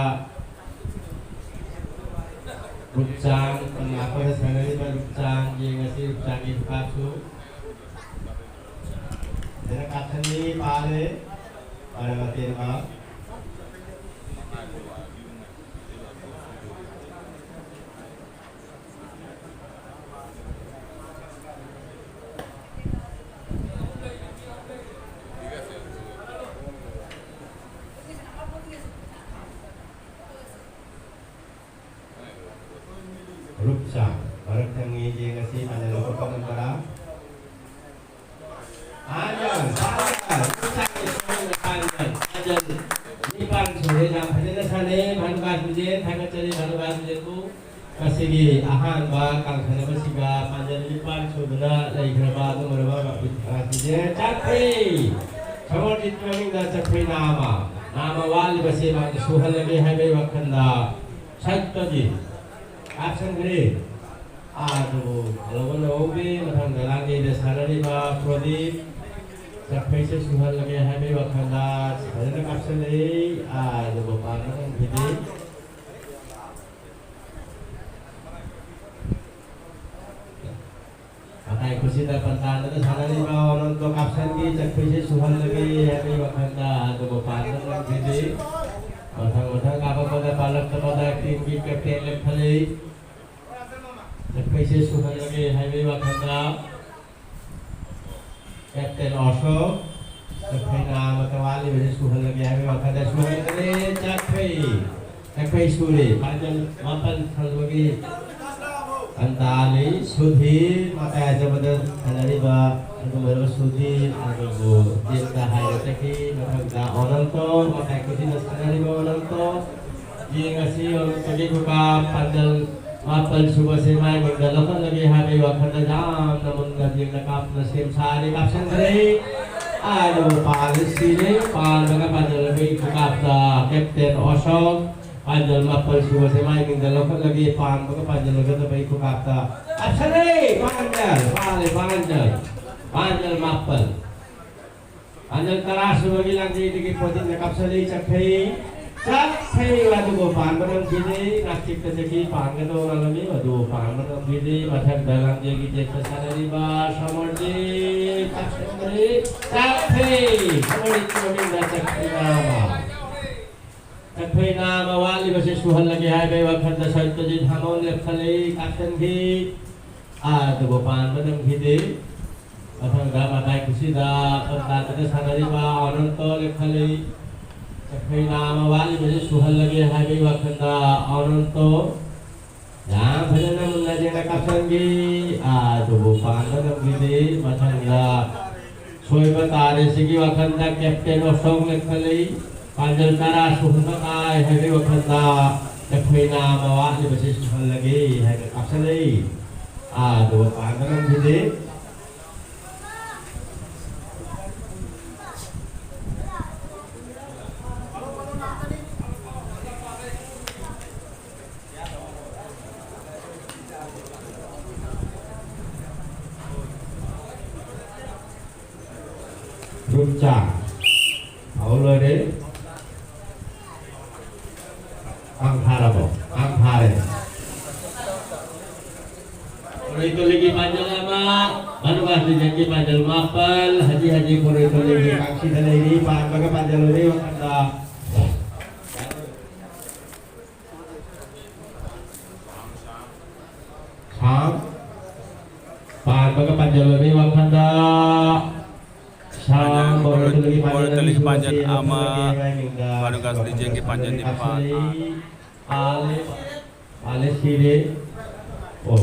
ꯂꯨꯞꯆꯥꯡ, ꯂꯥꯛꯄꯗ ꯁꯥꯟꯅꯔꯤꯕ ꯂꯨꯞꯆꯥꯡ, ꯌꯦꯡꯉꯁꯤ ꯂꯨꯞꯆꯥꯡꯒꯤ ꯈꯨꯀꯥꯞꯁꯨ꯫ ꯐꯖꯅ ꯀꯥꯞꯁꯟꯈꯤ, ꯄꯥꯜꯂꯦ꯫ ꯃꯔꯝ ꯑꯇꯦꯟꯕ꯫ ꯔꯨꯞꯆꯥ, ꯃꯔꯛ ꯊꯪꯉꯤ, ꯌꯦꯡꯉꯁꯤ, ꯄꯥꯟꯖꯜ ꯂꯧꯊꯣꯛꯄ ꯉꯝꯕ꯭ꯔꯥ? ꯄꯥꯟꯖꯜ, ꯄꯥꯟꯖꯜ, ꯄꯥꯟꯖꯜ, ꯄꯥꯟꯖꯜ꯫ ꯅꯤꯄꯥꯟ ꯁꯨꯔꯦ, ꯌꯥꯝ ꯐꯖꯅ ꯁꯥꯟꯅꯩ, ꯚꯥꯅꯨꯀꯥꯁ ꯕꯤꯖꯦꯟ, ꯊꯥꯒꯠꯆꯔꯤ ꯚꯥꯅꯨꯀꯥꯁ ꯕꯤꯖꯦꯟꯕꯨ꯫ ꯃꯁꯤꯒꯤ ꯑꯍꯥꯟꯕ ꯀꯥꯡꯁꯟ ꯑꯃꯁꯤꯒ ꯄꯥꯟꯖꯜ ꯅꯤꯄꯥꯟ ꯁꯨꯗꯨꯅ ꯂꯩꯈ꯭ꯔꯕ ꯑꯗꯨꯒꯨꯝꯂꯕ ꯚꯥꯅꯨꯀꯥꯁ ꯕꯤꯖꯦꯟ ꯆꯥꯛꯈ꯭ꯔꯤ꯫ ꯁꯒꯣꯜꯒꯤ ꯃꯃꯤꯡꯗ ꯆꯥꯛꯈ꯭ꯔꯤ ꯅꯥꯃ, ꯅꯥꯃ ꯋꯥꯠꯂꯤꯕꯁꯦ ꯃꯥꯅ ꯁꯨꯍꯜꯂꯒꯦ ꯍꯥꯏꯕꯒꯤ ꯋꯥꯈꯜꯗ ꯁꯠꯇꯒꯤ ꯀꯥꯞꯁꯟꯈ꯭ꯔꯦ꯫ ꯑꯥ, ꯑꯗꯨꯕꯨ ꯂꯧꯕ ꯂꯧꯍꯧꯗꯦ꯫ ꯃꯊꯪꯗ ꯂꯥꯡꯒꯩꯗ ꯁꯥꯟꯅꯔꯤꯕ ꯄ꯭ꯔꯗꯤꯞ ꯆꯥꯛꯈ꯭ꯔꯩꯁꯦ ꯁꯨꯍꯜꯂꯒꯦ ꯍꯥꯏꯕꯒꯤ ꯋꯥꯈꯜꯗ ꯐꯖꯅ ꯀꯥꯞꯁꯤꯜꯂꯛꯏ꯫ ꯑꯥ, ꯑꯗꯨꯕꯨ ꯄꯥꯟꯕ ꯉꯝꯈꯤꯗꯦ꯫ ꯃꯇꯥꯏ ꯈꯨꯠꯁꯤꯗ ꯄꯟꯇꯥꯟꯗꯅ ꯁꯥꯟꯅꯔꯤꯕ ꯑꯣꯅꯟꯇꯣ ꯀꯥꯞꯁꯟꯒꯤ ꯆꯥꯛꯈ꯭ꯔꯩꯁꯦ ꯁꯨꯍꯜꯂꯒꯦ ꯍꯥꯏꯕꯒꯤ ꯋꯥꯈꯜꯗ ꯑꯗꯨꯕꯨ ꯄꯥꯟꯕ ꯉꯝꯈꯤꯗꯦ꯫ ꯃꯊꯪ ꯃꯊꯪ ꯀꯥꯞꯄꯛꯄꯗ ꯄꯥꯜꯂꯛꯇꯕꯗ ꯇꯤꯝꯒꯤ ꯀꯦꯞꯇꯦꯟ ꯂꯦꯞꯈꯠꯂꯛꯏ꯫ ꯆꯥꯛꯈ꯭ꯔꯩꯁꯦ ꯁꯨꯍꯜꯂꯒꯦ ꯍꯥꯏꯕꯒꯤ ꯋꯥꯈꯜꯗ ꯀꯦꯞꯇꯦꯟ ꯑꯣꯁꯣꯛ, ꯆꯥꯛꯈ꯭ꯔꯩ ꯅꯥꯃ ꯋꯥꯠꯂꯤꯕꯁꯦ ꯁꯨꯍꯜꯂꯒꯦ ꯍꯥꯏꯕꯒꯤ ꯋꯥꯈꯜꯗ ꯁꯨꯍꯟꯈ꯭ꯔꯦ꯫ ꯆꯥꯛꯈ꯭ꯔꯩ, ꯆꯥꯛꯈ꯭ꯔꯩ ꯁꯨꯔꯦ꯫ ꯄꯥꯟꯖꯜ ꯃꯥꯄꯜ ꯁꯨꯕꯒꯤ ꯄꯟꯇꯥꯅꯤ꯫ ꯁꯨꯙꯤꯔ, ꯃꯇꯥꯏ ꯑꯆꯧꯕꯗ ꯁꯥꯟꯅꯔꯤꯕ ꯑꯗꯨꯒꯨꯝꯂꯕ ꯁꯨꯙꯤꯔ ꯑꯗꯨꯕꯨ ꯇꯤꯝꯗ ꯍꯥꯏꯕ ꯆꯠꯈꯤ꯫ ꯃꯊꯪꯗ ꯑꯣꯅꯟꯇꯣ, ꯃꯇꯥꯏ ꯈꯨꯠꯁꯤꯗ ꯁꯥꯟꯅꯔꯤꯕ ꯑꯣꯅꯟꯇꯣ꯫ ꯌꯦꯡꯉꯁꯤ ꯑꯣꯅꯟꯇꯣꯒꯤ ꯈꯨꯀꯥꯞ ꯄꯥꯟꯖꯜ ꯃꯥꯄꯜ ꯁꯨꯕꯁꯦ ꯃꯥꯏ ꯃꯤꯡꯗ ꯂꯧꯈꯠꯂꯒꯦ ꯍꯥꯏꯕꯒꯤ ꯋꯥꯈꯜꯗ ꯌꯥꯝꯅ ꯃꯨꯟꯅ ꯌꯦꯡꯅ ꯀꯥꯞꯅ ꯁꯦꯝ ꯁꯥꯔꯦ, ꯀꯥꯞꯁꯤꯟꯈ꯭ꯔꯦ꯫ ꯑꯗꯨꯕꯨ ꯄꯥꯜꯂꯤ ꯁꯤꯔꯦ꯫ ꯄꯥꯜꯂꯒ ꯄꯥꯟꯖꯜ ꯂꯧꯕꯒꯤ ꯈꯨꯀꯥꯞꯇ ꯀꯦꯞꯇꯦꯟ ꯑꯣꯁꯣꯛ, ꯄꯥꯟꯖꯜ ꯃꯥꯄꯜ ꯁꯨꯕꯁꯦ ꯃꯥꯏ ꯃꯤꯡꯗ ꯂꯧꯈꯠꯂꯒꯦ, ꯄꯥꯟꯕꯒ ꯄꯥꯟꯖꯜꯂꯣꯏꯒꯗꯕꯒꯤ ꯈꯨꯀꯥꯞꯇ꯫ ꯀꯥꯞꯁꯜꯂꯦ! ꯄꯥꯟꯖꯜ! ꯐꯥꯔꯦ, ꯄꯥꯟꯖꯜ! ꯄꯥꯟꯖꯜ ꯃꯥꯄꯜ꯫ ꯄꯥꯟꯖꯜ ꯇꯔꯥ ꯁꯨꯕꯒꯤ ꯂꯥꯡꯖꯩꯗꯒꯤ ꯄꯣꯠꯇꯤꯡꯗ ꯀꯥꯞꯁꯜꯂꯤ, ꯆꯠꯈ꯭ꯔꯦ꯫ ꯆꯠꯈ꯭ꯔꯦ, ꯑꯗꯨꯕꯨ ꯄꯥꯟꯕ ꯉꯝꯈꯤꯗꯦ꯫ ꯅꯥꯛꯆꯤꯛꯇ ꯆꯠꯈꯤ, ꯄꯥꯟꯒꯗꯧꯔꯕꯅꯤ, ꯑꯗꯨꯕꯨ ꯄꯥꯟꯕ ꯉꯝꯈꯤꯗꯦ꯫ ꯃꯊꯪꯗ ꯂꯥꯡꯖꯩꯒꯤ ꯆꯦꯠꯄ ꯁꯥꯟꯅꯔꯤꯕ ꯁꯃꯔꯖꯤꯠ ꯀꯥꯞꯁꯟꯈ꯭ꯔꯦ, ꯆꯠꯈ꯭ꯔꯦ꯫ ꯁꯃꯔꯖꯤꯠꯀꯤ ꯃꯃꯤꯡꯗ ꯆꯠꯈ꯭ꯔꯦ ꯅꯥꯃ꯫ ꯆꯠꯈ꯭ꯔꯦ ꯅꯥꯃ꯫ ꯋꯥꯠꯂꯤꯕꯁꯤ ꯁꯨꯍꯜꯂꯒꯦ ꯍꯥꯏꯕꯒꯤ ꯋꯥꯈꯜꯗ ꯁꯇ꯭ꯌꯖꯤꯠ ꯍꯥꯃꯣꯟ ꯂꯦꯞꯈꯠꯂꯛꯏ, ꯀꯥꯞꯁꯤꯟꯈꯤ꯫ ꯑꯥ, ꯑꯗꯨꯕꯨ ꯄꯥꯟꯕ ꯉꯝꯈꯤꯗꯦ꯫ ꯃꯊꯪꯗ ꯃꯇꯥꯏ ꯀꯨꯁꯤꯗ ꯄꯟꯗꯥꯗꯨꯗ ꯁꯥꯟꯅꯔꯤꯕ ꯑꯅꯟꯇꯣ ꯂꯦꯞꯈꯠꯂꯛꯏ꯫ ꯆꯠꯈ꯭ꯔꯦ ꯅꯥꯃ꯫ ꯋꯥꯠꯂꯤꯕꯁꯤ ꯁꯨꯍꯜꯂꯒꯦ ꯍꯥꯏꯕꯒꯤ ꯋꯥꯈꯜꯗ ꯑꯅꯟꯇꯣ ꯌꯥꯝ ꯐꯖꯅ ꯃꯨꯟꯅ ꯌꯦꯡꯅ ꯀꯥꯞꯁꯤꯟꯈꯤ꯫ ꯑꯥ, ꯑꯗꯨꯕꯨ ꯄꯥꯟꯕ ꯉꯝꯈꯤꯗꯦ꯫ ꯃꯊꯪꯗ ꯁꯣꯏꯕ ꯇꯥꯔꯦ ꯁꯤꯒꯤ ꯋꯥꯈꯜꯗ ꯀꯦꯞꯇꯦꯟ ꯑꯣꯁꯣꯛ ꯂꯦꯞꯈꯠꯂꯛꯏ꯫ ꯄꯥꯟꯖꯜ ꯇꯔꯥ ꯁꯨꯍꯟꯕ ꯇꯥꯏ ꯍꯥꯏꯕꯒꯤ ꯋꯥꯈꯜꯗ ꯆꯠꯈ꯭ꯔꯦ ꯅꯥꯃ꯫ ꯋꯥꯠꯂꯤꯕꯁꯤ ꯁꯨꯍꯜꯂꯒꯦ ꯍꯥꯏꯅ ꯀꯥꯞꯁꯤꯜꯂꯛꯏ꯫ ꯑꯥ, ꯑꯗꯨꯒ ꯄꯥꯟꯕ ꯉꯝꯈꯤꯗꯦ꯫ ꯔꯨꯞꯆꯥ꯫ ꯐꯥꯎꯜ ꯂꯣꯏꯔꯦ꯫ ꯀꯥꯡ ꯊꯥꯔꯕꯣ? ꯀꯥꯡ ꯊꯥꯔꯦ꯫ ꯀꯣꯔꯩꯇꯣꯂꯤꯒꯤ ꯄꯥꯟꯖꯜ ꯑꯃ, ꯃꯅꯨꯒꯥꯁꯤꯖꯟꯒꯤ ꯄꯥꯟꯖꯜ ꯃꯥꯄꯜ, ꯍꯖꯤ ꯍꯖꯤ ꯀꯣꯔꯩꯇꯣꯂꯤꯒꯤ ꯀꯥꯡꯁꯤꯗ ꯂꯩꯔꯤ, ꯄꯥꯟꯕꯒ ꯄꯥꯟꯖꯜ ꯂꯣꯏꯔꯦ ꯋꯥꯈꯜꯗ꯫ ꯁꯥꯝ꯫ ꯄꯥꯟꯕꯒ ꯄꯥꯟꯖꯜꯂꯣꯏꯕꯒꯤ ꯋꯥꯈꯜꯗ ꯁꯥꯝ ꯕꯣꯔꯣꯇꯣꯂꯤꯒꯤ ꯄꯥꯟꯖꯜ ꯑꯅꯤ ꯁꯨꯕꯁꯤ ꯂꯧꯁꯤꯜꯂꯒꯦ ꯍꯥꯏꯕꯒꯤ ꯃꯤꯡꯗ ꯁꯤꯕ ꯄꯥꯟꯖꯜ ꯂꯣꯏ ꯀꯥꯞꯁꯤꯜꯂꯤ꯫ ꯄꯥꯜꯂꯦ, ꯄꯥꯜꯂꯦ, ꯁꯤꯔꯦ꯫ ꯑꯣ,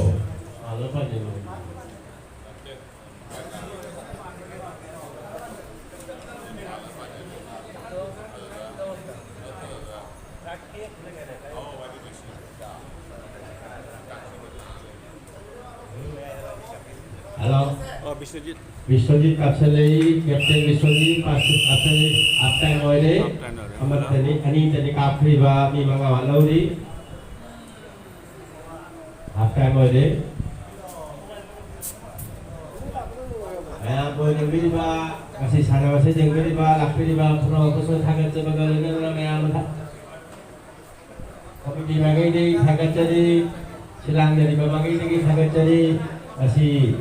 ꯄꯥꯜꯂ ꯄꯥꯟꯖꯜꯂꯣꯏ꯫ ꯍꯜꯂꯣ꯫ ꯑꯣ, ꯕꯤꯁ꯭ꯋꯖꯤꯠ꯫ ꯕꯤꯁ꯭ꯋꯖꯤꯠ ꯀꯥꯞꯁꯤꯜꯂꯛꯏ꯫ ꯀꯦꯞꯇꯦꯟ ꯕꯤꯁ꯭ꯋꯖꯤꯠ ꯄꯥꯁ ꯀꯥꯞꯁꯤꯜꯂꯤ꯫ ꯍꯥꯐ ꯇꯥꯏꯝ ꯑꯣꯏꯔꯦ꯫ ꯍꯥꯐ ꯇꯥꯏꯝ ꯑꯣꯏꯔꯦ꯫ ꯑꯃꯠꯇꯅꯤ, ꯑꯅꯤꯗꯅꯤ ꯀꯥꯞꯈ꯭ꯔꯤꯕ꯫ ꯃꯤ ꯃꯉꯥ ꯋꯥꯠꯍꯧꯔꯤ꯫ ꯍꯥꯐ ꯇꯥꯏꯝ ꯑꯣꯏꯔꯦ꯫ ꯃꯌꯥꯝ ꯕꯣꯜ ꯌꯦꯡꯕꯤꯔꯤꯕ, ꯉꯁꯤ ꯁꯥꯟꯅꯕꯁꯦ ꯌꯦꯡꯕꯤꯔꯤꯕ, ꯂꯥꯛꯄꯤꯔꯤꯕ ꯈꯨꯅꯧ ꯑꯩꯈꯣꯏꯁꯨ ꯊꯥꯒꯠꯆꯕꯒ ꯂꯣꯏꯅꯅ ꯃꯌꯥꯝ ꯀꯃꯤꯇꯤ ꯃꯥꯏꯀꯩꯗꯒꯤ ꯊꯥꯒꯠꯆꯔꯤ, ꯁꯤꯜ ꯂꯥꯡꯖꯔꯤꯕ ꯃꯥꯏꯀꯩꯗꯒꯤ ꯊꯥꯒꯠꯆꯔꯤ꯫ ꯃꯁꯤ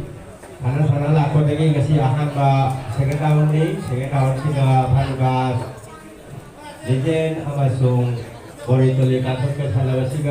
ꯁꯥꯟꯅ ꯁꯥꯟꯅ ꯂꯥꯛꯄꯗꯒꯤ ꯉꯁꯤ ꯑꯍꯥꯟꯕ ꯁꯦꯀꯦꯟ ꯔꯥꯎꯟꯅꯤ꯫ ꯁꯦꯀꯦꯟ ꯔꯥꯎꯟꯁꯤꯗ ꯐꯥꯔꯤꯕ ꯂꯤꯖꯦꯟ ꯑꯃꯁꯨꯡ ꯕꯣꯔꯤ ꯇꯣꯂꯤ ꯀꯥꯡꯄꯣꯛꯄ ꯁꯥꯟꯅꯕꯁꯤꯒ